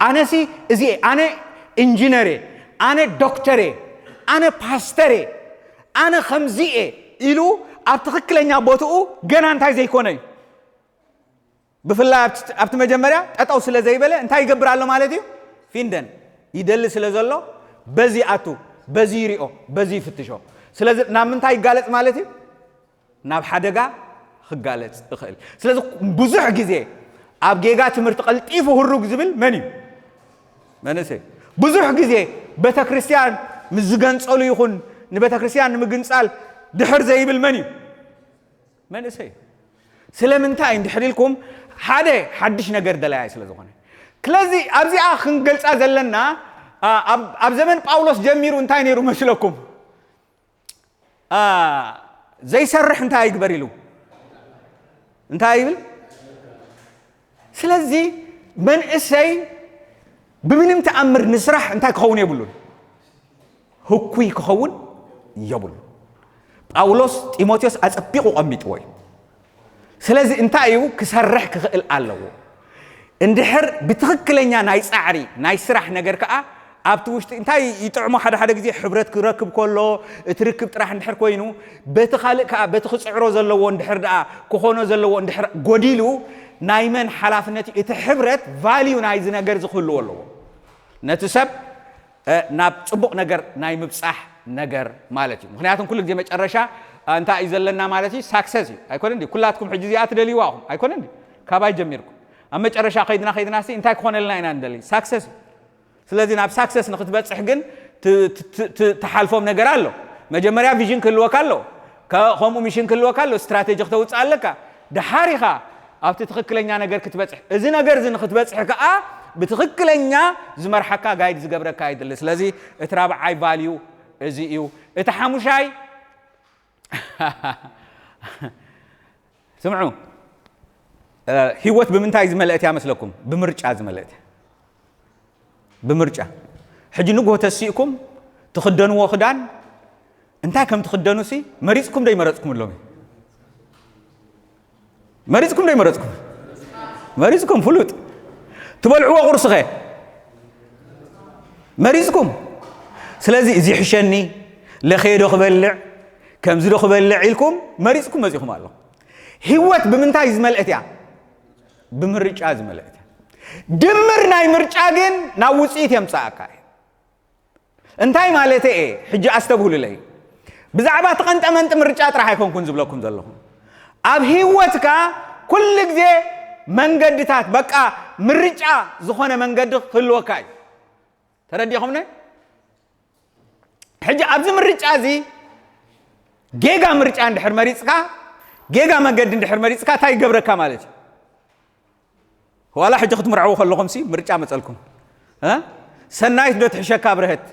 ኣነሲ እዚ ኣነ ኢንጂነር ኣነ ዶክተር ኣነ ፓስተር ኣነ ከምዚ ኢሉ ኣብ ትኽክለኛ ቦትኡ ገና እንታይ ዘይኮነ እዩ። ብፍላይ ኣብቲ መጀመርያ ጠጠው ስለ ዘይበለ እንታይ ይገብር ኣሎ ማለት እዩ? ፊንደን ይደሊ ስለ ዘሎ በዚ ኣቱ በዚ ይሪኦ በዚ ይፍትሾ። ስለዚ ናብ ምንታይ ይጋለፅ ማለት እዩ? ናብ ሓደጋ ክጋለፅ ይኽእል። ስለዚ ብዙሕ ግዜ ኣብ ጌጋ ትምህርቲ ቀልጢፉ ህሩግ ዝብል መን እዩ? መንእሰይ። ብዙሕ ግዜ ቤተ ክርስቲያን ምስ ዝገንፀሉ ይኹን ንቤተ ክርስቲያን ንምግንፃል ድሕር ዘይብል መን እዩ? መንእሰይ። ስለምንታይ እንድሕር ኢልኩም ሓደ ሓድሽ ነገር ደላያይ ስለ ዝኾነ። ስለዚ ኣብዚኣ ክንገልፃ ዘለና ኣብ ዘመን ጳውሎስ ጀሚሩ እንታይ ነይሩ መስለኩም? ዘይሰርሕ እንታይ ይግበር ኢሉ እንታይ ይብል? ስለዚ መንእሰይ ብምንም ተኣምር ንስራሕ እንታይ ክኸውን የብሉን፣ ህኩይ ክኸውን የብሉ። ጳውሎስ ጢሞቴዎስ ኣጸቢቑ ቀሚጥዎ እዩ። ስለዚ እንታይ እዩ ክሰርሕ ክኽእል ኣለዎ። እንድሕር ብትኽክለኛ ናይ ጻዕሪ ናይ ስራሕ ነገር ከኣ ኣብቲ ውሽጢ እንታይ ይጥዕሞ ሓደ ሓደ ግዜ ሕብረት ክረክብ ከሎ እቲ ርክብ ጥራሕ እንድሕር ኮይኑ በቲ ካልእ ከኣ በቲ ክጽዕሮ ዘለዎ እንድሕር ደኣ ክኾኖ ዘለዎ እንድሕር ጎዲሉ ናይ መን ሓላፍነት እዩ? እቲ ሕብረት ቫልዩ ናይዚ ነገር እዚ ክህልዎ ኣለዎ። ነቲ ሰብ ናብ ፅቡቕ ነገር ናይ ምብፃሕ ነገር ማለት እዩ። ምክንያቱም ኩሉ ግዜ መጨረሻ እንታይ እዩ ዘለና ማለት እዩ? ሳክሰስ እዩ ኣይኮነ እንዲ? ኩላትኩም ሕጂ እዚኣ ትደልይዋ ኹም ኣይኮነ እንዲ? ካባይ ጀሚርኩም ኣብ መጨረሻ ከይድና ከይድና ሲ እንታይ ክኾነልና ኢና ንደሊ? ሳክሰስ እዩ። ስለዚ ናብ ሳክሰስ ንክትበፅሕ ግን ትሓልፎም ነገር ኣሎ። መጀመርያ ቪዥን ክህልወካ ኣሎ፣ ከምኡ ሚሽን ክህልወካ ኣሎ፣ ስትራቴጂ ክተውፅእ ኣለካ። ድሓር ኢኻ ኣብቲ ትኽክለኛ ነገር ክትበፅሕ። እዚ ነገር እዚ ንክትበፅሕ ከዓ ብትኽክለኛ ዝመርሓካ ጋይድ ዝገብረካ ይድሊ። ስለዚ እቲ ራብዓይ ቫልዩ እዚ እዩ። እቲ ሓሙሻይ ስምዑ፣ ህይወት ብምንታይ ዝመልአት እያ መስለኩም? ብምርጫ ዝመልአት እያ። ብምርጫ። ሕጂ ንግሆ ተሲእኩም ትኽደንዎ ክዳን እንታይ ከም ትኽደኑ ሲ መሪፅኩም ዶ ይመረፅኩም? ሎሚ መሪፅኩም ዶ ይመረፅኩም? መሪፅኩም። ፍሉጥ። ትበልዕዎ ቁርሲ ኸ መሪፅኩም። ስለዚ እዚ ሕሸኒ፣ ለኸየ ዶ ክበልዕ፣ ከምዚ ዶ ክበልዕ ኢልኩም መሪፅኩም መፂኹም ኣለኹም። ህይወት ብምንታይ ዝመልአት እያ? ብምርጫ ዝመልአት እያ። ድምር ናይ ምርጫ ግን ናብ ውፅኢት የምፅኣካ እዩ። እንታይ ማለት እየ? ሕጂ ኣስተብህሉለይ። ብዛዕባ ተቐንጠመንጢ ምርጫ ጥራሕ ኣይኮንኩን ዝብለኩም ዘለኹ። ኣብ ህይወትካ ኩሉ ግዜ መንገድታት፣ በቃ ምርጫ ዝኾነ መንገዲ ክህልወካ እዩ። ተረዲኹምኒ? ሕጂ ኣብዚ ምርጫ እዚ ጌጋ ምርጫ እንድሕር መሪፅካ፣ ጌጋ መገዲ እንድሕር መሪፅካ እንታይ ይገብረካ ማለት እዩ? ዋላ ሕጂ ክትምርዐው ከለኹም ሲ ምርጫ መፀልኩም። እ? ሰናይት ዶ ትሕሸካ ብርሀት?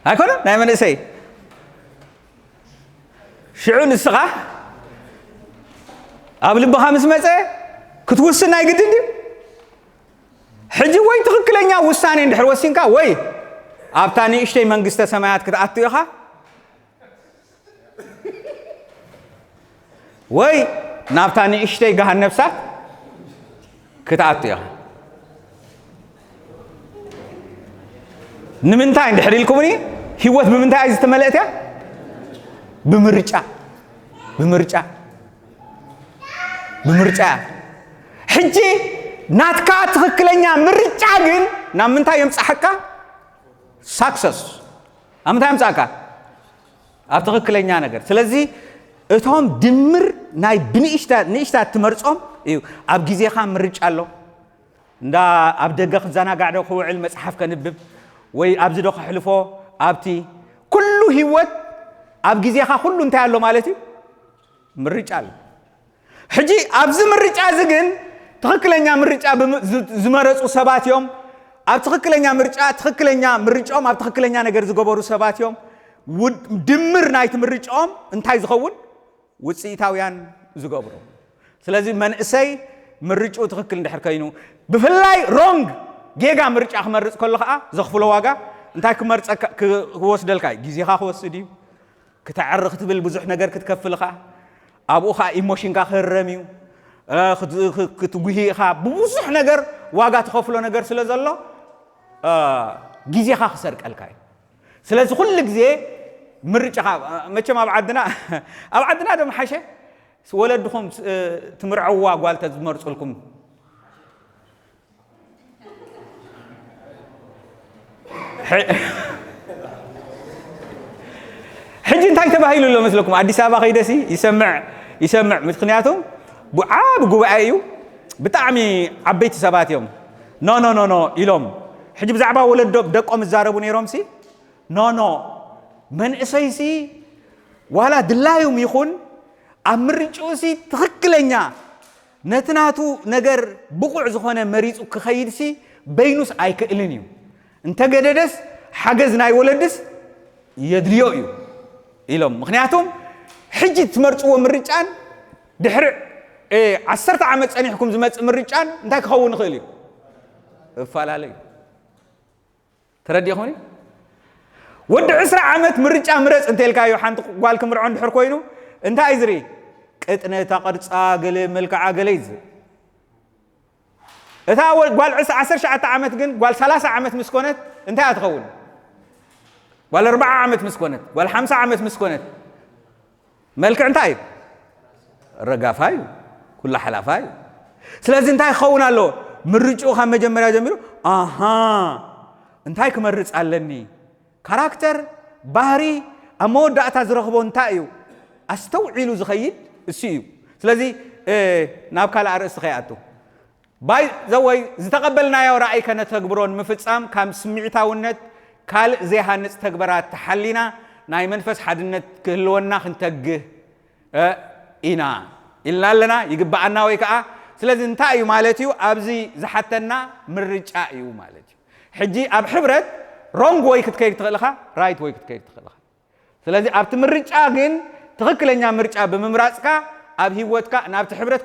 ኣይኮነ ናይ መንእሰይ። ሽዑ ንስኻ ኣብ ልብኻ ምስ መፀ ክትውስን ናይ ግድን ድዩ? ሕጂ ወይ ትኽክለኛ ውሳኔ እንድሕር ወሲንካ ወይ ኣብታ ንእሽተይ መንግስተ ሰማያት ክትኣቱ ኢኻ ወይ ናብታ ንእሽተይ ገሃን ነፍሳት ክትኣቱ ኢኻ። ንምንታይ እንድሕር ኢልኩምኒ፣ ህይወት ብምንታይ እያ ዝተመልአት እያ? ብምርጫ። ብምርጫ። ብምርጫ እያ። ሕጂ ናትካ ትኽክለኛ ምርጫ ግን ናብ ምንታይ የምጻሓካ? ሳክሰስ። ኣብ ምንታይ የምጻእካ? ኣብ ትኽክለኛ ነገር። ስለዚ እቶም ድምር ናይ ብንእሽታ ንእሽታት ትመርጾም እዩ። ኣብ ግዜኻ ምርጫ ኣሎ። እንዳ ኣብ ደገ ክዘናጋዕ ዶ ክውዕል መጽሓፍ ከንብብ ወይ ኣብዚ ዶ ከሕልፎ ኣብቲ ኩሉ ህይወት ኣብ ግዜኻ ኩሉ እንታይ ኣሎ ማለት እዩ? ምርጫ ኣሎ። ሕጂ ኣብዚ ምርጫ እዚ ግን ትኽክለኛ ምርጫ ዝመረፁ ሰባት እዮም። ኣብ ትኽክለኛ ምርጫ ትኽክለኛ ምርጫኦም ኣብ ትኽክለኛ ነገር ዝገበሩ ሰባት እዮም። ድምር ናይቲ ምርጫኦም እንታይ ዝኸውን? ውፅኢታውያን ዝገብሩ። ስለዚ መንእሰይ ምርጭኡ ትኽክል እንድሕር ከይኑ ብፍላይ ሮንግ ጌጋ ምርጫ ክመርፅ ከሎ ከዓ ዘኽፍሎ ዋጋ እንታይ ክመርፀካ ክወስደልካ እዩ? ግዜኻ ክወስድ እዩ። ክተዕሪ ክትብል ብዙሕ ነገር ክትከፍል ኢኻ። ኣብኡ ኸዓ ኢሞሽንካ ክህረም እዩ። ክትጉሂ ኢኻ። ብብዙሕ ነገር ዋጋ ትኸፍሎ ነገር ስለ ዘሎ ግዜኻ ክሰርቀልካ እዩ። ስለዚ ኩሉ ግዜ ምርጫኻ መቸም ኣብ ዓድና ኣብ ዓድና ዶ ምሓሸ ወለድኹም ትምርዐዋ ጓል ተዝመርፁልኩም ሕጂ እንታይ ተባሂሉ ኣሎ መስለኩም? ኣዲስ ኣበባ ከይደሲ ይሰምዕ ይሰምዕ። ምክንያቱም ዓብ ጉባኤ እዩ፣ ብጣዕሚ ዓበይቲ ሰባት እዮም። ኖ ኖ ኖ ኖ ኢሎም ሕጂ ብዛዕባ ወለዶ ደቆም ዝዛረቡ ነይሮም ሲ ኖ ኖ መንእሰይሲ ዋላ ድላዮም ይኹን ኣብ ምርጭኡሲ ትኽክለኛ ነቲ ናቱ ነገር ብቑዕ ዝኾነ መሪፁ ክኸይድሲ በይኑስ ኣይክእልን እዩ። እንተገደደስ ሓገዝ ናይ ወለድስ የድልዮ እዩ ኢሎም። ምክንያቱም ሕጂ ትመርፅዎ ምርጫን ድሕሪ ዓሰርተ ዓመት ፀኒሕኩም ዝመፅእ ምርጫን እንታይ ክኸውን ይኽእል እዩ? እፈላለዩ። ተረዲኹምኒ? ወዲ ዕስራ ዓመት ምርጫ ምረፅ እንተልካዮ ሓንቲ ጓል ክምርዖ እንድሕር ኮይኑ እንታይ ዝርኢ? ቅጥነታ፣ ቅርፃ፣ ገለ መልክዓ ገለ እዩ ዝርኢ። እታ ጓል ዓሰርተ ሸዓተ ዓመት ግን ጓል ሰላሳ ዓመት ምስ ኮነት እንታይ እያ ትኸውን? ጓል ኣርብዓ ዓመት ምስ ኮነት፣ ጓል ሓምሳ ዓመት ምስ ኮነት መልክዕ እንታይ እዩ? ረጋፋ እዩ። ኩላ ሓላፋ እዩ። ስለዚ እንታይ ክኸውን ኣለዎ? ምርጭኡ ካብ መጀመርያ ጀሚሩ ኣሃ እንታይ ክመርፅ ኣለኒ? ካራክተር፣ ባህሪ፣ ኣብ መወዳእታ ዝረኽቦ እንታይ እዩ? ኣስተውዒሉ ዝኸይድ እሱ እዩ። ስለዚ ናብ ካልእ ኣርእስቲ ከይኣቱ፣ ባይ ዘወይ ዝተቐበልናዮ ራእይ ከነተግብሮ ንምፍጻም ካብ ስምዒታውነት ካልእ ዘይሃንጽ ተግበራት ተሓሊና ናይ መንፈስ ሓድነት ክህልወና ክንተግህ ኢና ኢልና ኣለና። ይግብኣና ወይ ከዓ ስለዚ እንታይ እዩ ማለት እዩ? ኣብዚ ዝሓተና ምርጫ እዩ ማለት እዩ። ሕጂ ኣብ ሕብረት ሮንግ ወይ ክትከይድ ትኽእል ኢኻ፣ ራይት ወይ ክትከይድ ትኽእል ኢኻ። ስለዚ ኣብቲ ምርጫ ግን ትኽክለኛ ምርጫ ብምምራፅካ ኣብ ህይወትካ ናብቲ ሕብረት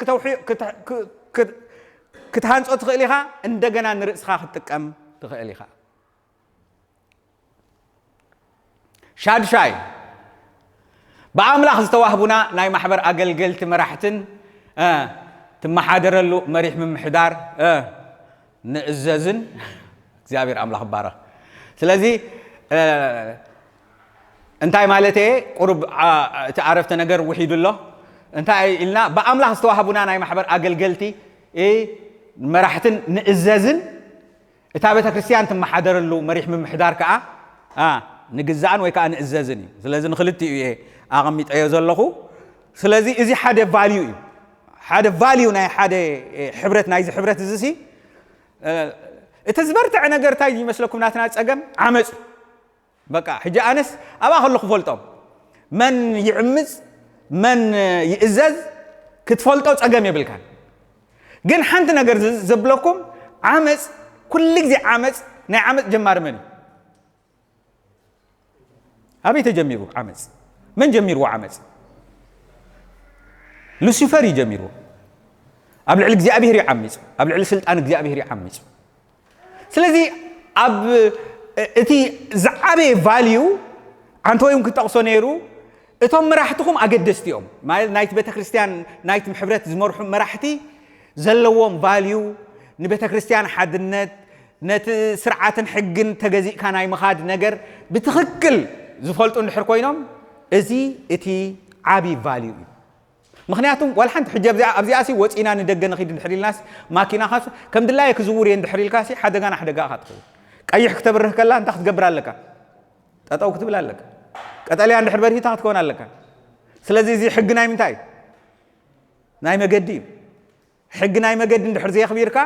ክትሃንፆ ትኽእል ኢኻ። እንደገና ንርእስኻ ክትጥቀም ትኽእል ኢኻ። ሻድሻይ፣ ብኣምላኽ ዝተዋህቡና ናይ ማሕበር ኣገልገልቲ መራሕትን ትመሓደረሉ መሪሕ ምምሕዳር ንእዘዝን። እግዚኣብሔር ኣምላኽ ይባረኽ። ስለዚ እንታይ ማለት እየ? ቁሩብ እቲ ኣረፍተ ነገር ውሒዱ ኣሎ። እንታይ ኢልና? ብኣምላኽ ዝተዋህቡና ናይ ማሕበር ኣገልገልቲ መራሕትን ንእዘዝን እታ ቤተ ክርስቲያን ትመሓደረሉ መሪሕ ምምሕዳር ከዓ ንግዛእን ወይ ከዓ ንእዘዝን እዩ። ስለዚ ንክልቲኡ እየ ኣቐሚጠዮ ዘለኹ። ስለዚ እዚ ሓደ ቫልዩ እዩ። ሓደ ቫልዩ ናይ ሓደ ሕብረት፣ ናይዚ ሕብረት እዚ ሲ እቲ ዝበርትዐ ነገር እንታይ ይመስለኩም? ናትና ፀገም ዓመፅ። በቃ ሕጂ ኣነስ ኣብኣ ከለኹ ፈልጦም መን ይዕምፅ መን ይእዘዝ ክትፈልጦ ፀገም የብልካን። ግን ሓንቲ ነገር ዘብለኩም ዓመፅ፣ ኩሉ ግዜ ዓመፅ፣ ናይ ዓመፅ ጀማሪ መን እዩ? ኣበይ ተጀሚሩ ዓመፅ? መን ጀሚርዎ ዓመፅ? ሉሲፈር እዩ ጀሚርዎ። ኣብ ልዕሊ እግዚኣብሔር እዩ ዓሚፁ። ኣብ ልዕሊ ስልጣን እግዚኣብሔር እዩ ዓሚፁ። ስለዚ ኣብ እቲ ዝዓበየ ቫልዩ ዓንተ ወይም ክጠቕሶ ነይሩ፣ እቶም መራሕትኹም ኣገደስቲ እዮም። ማለት ናይቲ ቤተ ክርስቲያን ናይቲ ሕብረት ዝመርሑ መራሕቲ ዘለዎም ቫልዩ ንቤተ ክርስቲያን ሓድነት ነቲ ስርዓትን ሕግን ተገዚእካ ናይ ምኻድ ነገር ብትኽክል ዝፈልጡ እንድሕር ኮይኖም እዚ እቲ ዓቢ ቫልዩ እዩ። ምክንያቱም ዋላ ሓንቲ ሕጂ ኣብዚኣ ኣብዚኣ ሲ ወፂና ንደገ ንኺድ እንድሕር ኢልናስ ማኪናኻስ ከም ድላየ ክዝውር እየ እንድሕር ኢልካ ሲ ሓደጋ ንሓደጋ ኢኻ ትኸውን። ቀይሕ ክተብርህ ከላ እንታይ ክትገብር ኣለካ? ጠጠው ክትብል ኣለካ። ቀጠልያ እንድሕር በርሂታ ክትከውን ኣለካ። ስለዚ እዚ ሕጊ ናይ ምንታይ እዩ? ናይ መገዲ እዩ። ሕጊ ናይ መገዲ እንድሕር ዘየኽቢርካ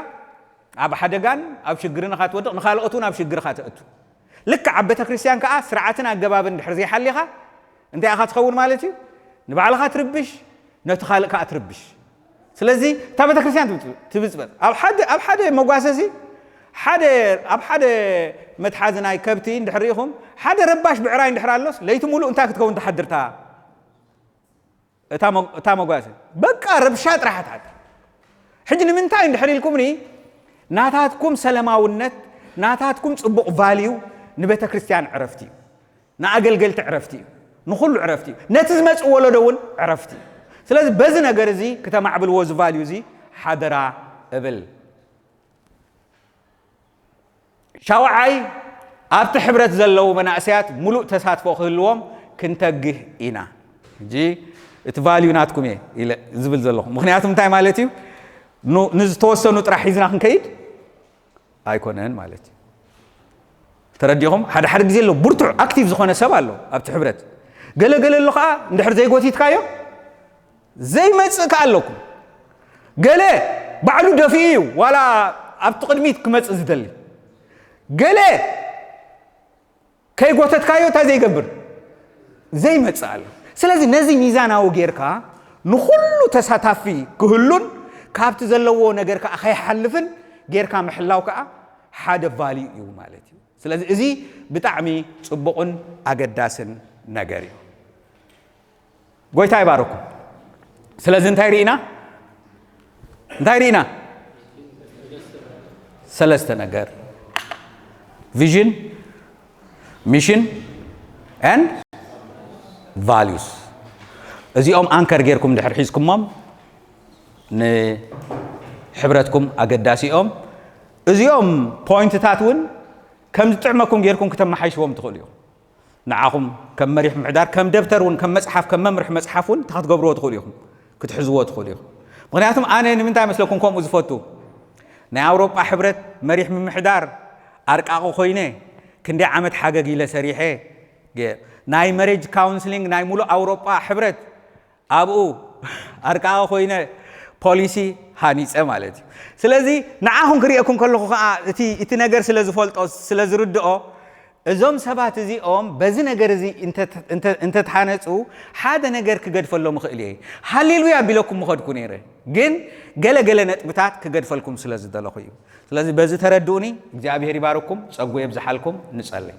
ኣብ ሓደጋን ኣብ ሽግርን ኢኻ ትወድቕ፣ ንኻልኦት እውን ኣብ ሽግር ኢኻ ተእቱ። ልክዕ ኣብ ቤተ ክርስቲያን ከዓ ስርዓትን ኣገባብን እንድሕር ዘይሓሊኻ እንታይ ኢኻ ትኸውን ማለት እዩ? ንባዕልኻ ትርብሽ፣ ነቲ ካልእ ከዓ ትርብሽ። ስለዚ እታ ቤተ ክርስቲያን ትብፅበጥ። ኣብ ሓደ መጓሰሲ ሓደ ኣብ ሓደ መትሓዚ ናይ ከብቲ እንድሕር ርኢኹም ሓደ ረባሽ ብዕራይ እንድሕር ኣሎስ ለይቲ ሙሉእ እንታይ ክትከውን ትሓድርታ? እታ መጓሰ በቃ ረብሻ ጥራሕ ትሓድር። ሕጂ ንምንታይ እንድሕር ኢልኩምኒ ናታትኩም ሰለማውነት ናታትኩም ፅቡቕ ቫልዩ ንቤተ ክርስቲያን ዕረፍቲ እዩ፣ ንኣገልገልቲ ዕረፍቲ እዩ፣ ንኹሉ ዕረፍቲ እዩ፣ ነቲ ዝመፅእ ወለዶ እውን ዕረፍቲ እዩ። ስለዚ በዚ ነገር እዚ ክተማዕብልዎ እዚ ቫልዩ እዚ ሓደራ እብል። ሻውዓይ ኣብቲ ሕብረት ዘለዉ መናእሰያት ሙሉእ ተሳትፎ ክህልዎም ክንተግህ ኢና። ሕጂ እቲ ቫልዩ ናትኩም እየ ኢለ ዝብል ዘለኹ። ምክንያቱ እንታይ ማለት እዩ? ንዝተወሰኑ ጥራሕ ሒዝና ክንከይድ ኣይኮነን ማለት እዩ። ተረዲኹም? ሓደ ሓደ ግዜ ኣሎ ብርቱዕ ኣክቲቭ ዝኾነ ሰብ ኣሎ ኣብቲ ሕብረት። ገለ ገለ ኣሎ ከዓ እንድሕር ዘይጎቲትካዮ ዘይመፅእ ከዓ ኣለኩም። ገለ ባዕሉ ደፊኡ እዩ ዋላ ኣብቲ ቅድሚት ክመፅእ ዝደሊ። ገለ ከይጎተትካዮ እንታይ ዘይገብር ዘይመፅእ ኣሎ። ስለዚ ነዚ ሚዛናዊ ጌርካ ንኹሉ ተሳታፊ ክህሉን ካብቲ ዘለዎ ነገር ከዓ ከይሓልፍን ጌርካ ምሕላው ከዓ ሓደ ቫልዩ እዩ ማለት እዩ። ስለዚ እዚ ብጣዕሚ ፅቡቕን ኣገዳስን ነገር እዩ። ጎይታ ይባርኩም። ስለዚ እንታይ ርኢና? እንታይ ርኢና? ሰለስተ ነገር፣ ቪዥን፣ ሚሽን and ቫልዩስ። እዚኦም ኣንከር ጌርኩም ድሕር ሒዝኩሞም ንሕብረትኩም ኣገዳሲ እዮም። እዚኦም ፖይንትታት እውን ከም ዝጥዕመኩም ጌርኩም ክተመሓይሽዎም ትኽእሉ እዮም። ንዓኹም ከም መሪሕ ምሕዳር ከም ደብተር እውን ከም መፅሓፍ ከም መምርሒ መፅሓፍ እውን እንታይ ክትገብርዎ ትኽእሉ ኢኹም? ክትሕዝዎ ትኽእሉ ኢኹም። ምክንያቱም ኣነ ንምንታይ መስለኩም ከምኡ ዝፈቱ? ናይ ኣውሮጳ ሕብረት መሪሕ ምምሕዳር ኣርቃቂ ኮይነ ክንደይ ዓመት ሓገግ ኢለ ሰሪሐ። ናይ መሬጅ ካውንስሊንግ ናይ ሙሉእ ኣውሮጳ ሕብረት ኣብኡ ኣርቃቂ ኮይነ ፖሊሲ ሃኒፀ ማለት እዩ። ስለዚ ንዓኹም ክርእየኩም ከለኹ ከዓ እቲ እቲ ነገር ስለ ዝፈልጦ ስለ ዝርድኦ እዞም ሰባት እዚኦም በዚ ነገር እዚ እንተ- እንተ- እንተተሃነፁ ሓደ ነገር ክገድፈሎም ይኽእል እየ። ሃሌሉያ ቢለኩም ምኸድኩ ነይረ፣ ግን ገለ ገለ ነጥብታት ክገድፈልኩም ስለ ዝደለኹ እዩ። ስለዚ በዚ ተረድኡኒ። እግዚኣብሔር ይባርኩም፣ ጸጉ የብዝሓልኩም። ንጸልይ።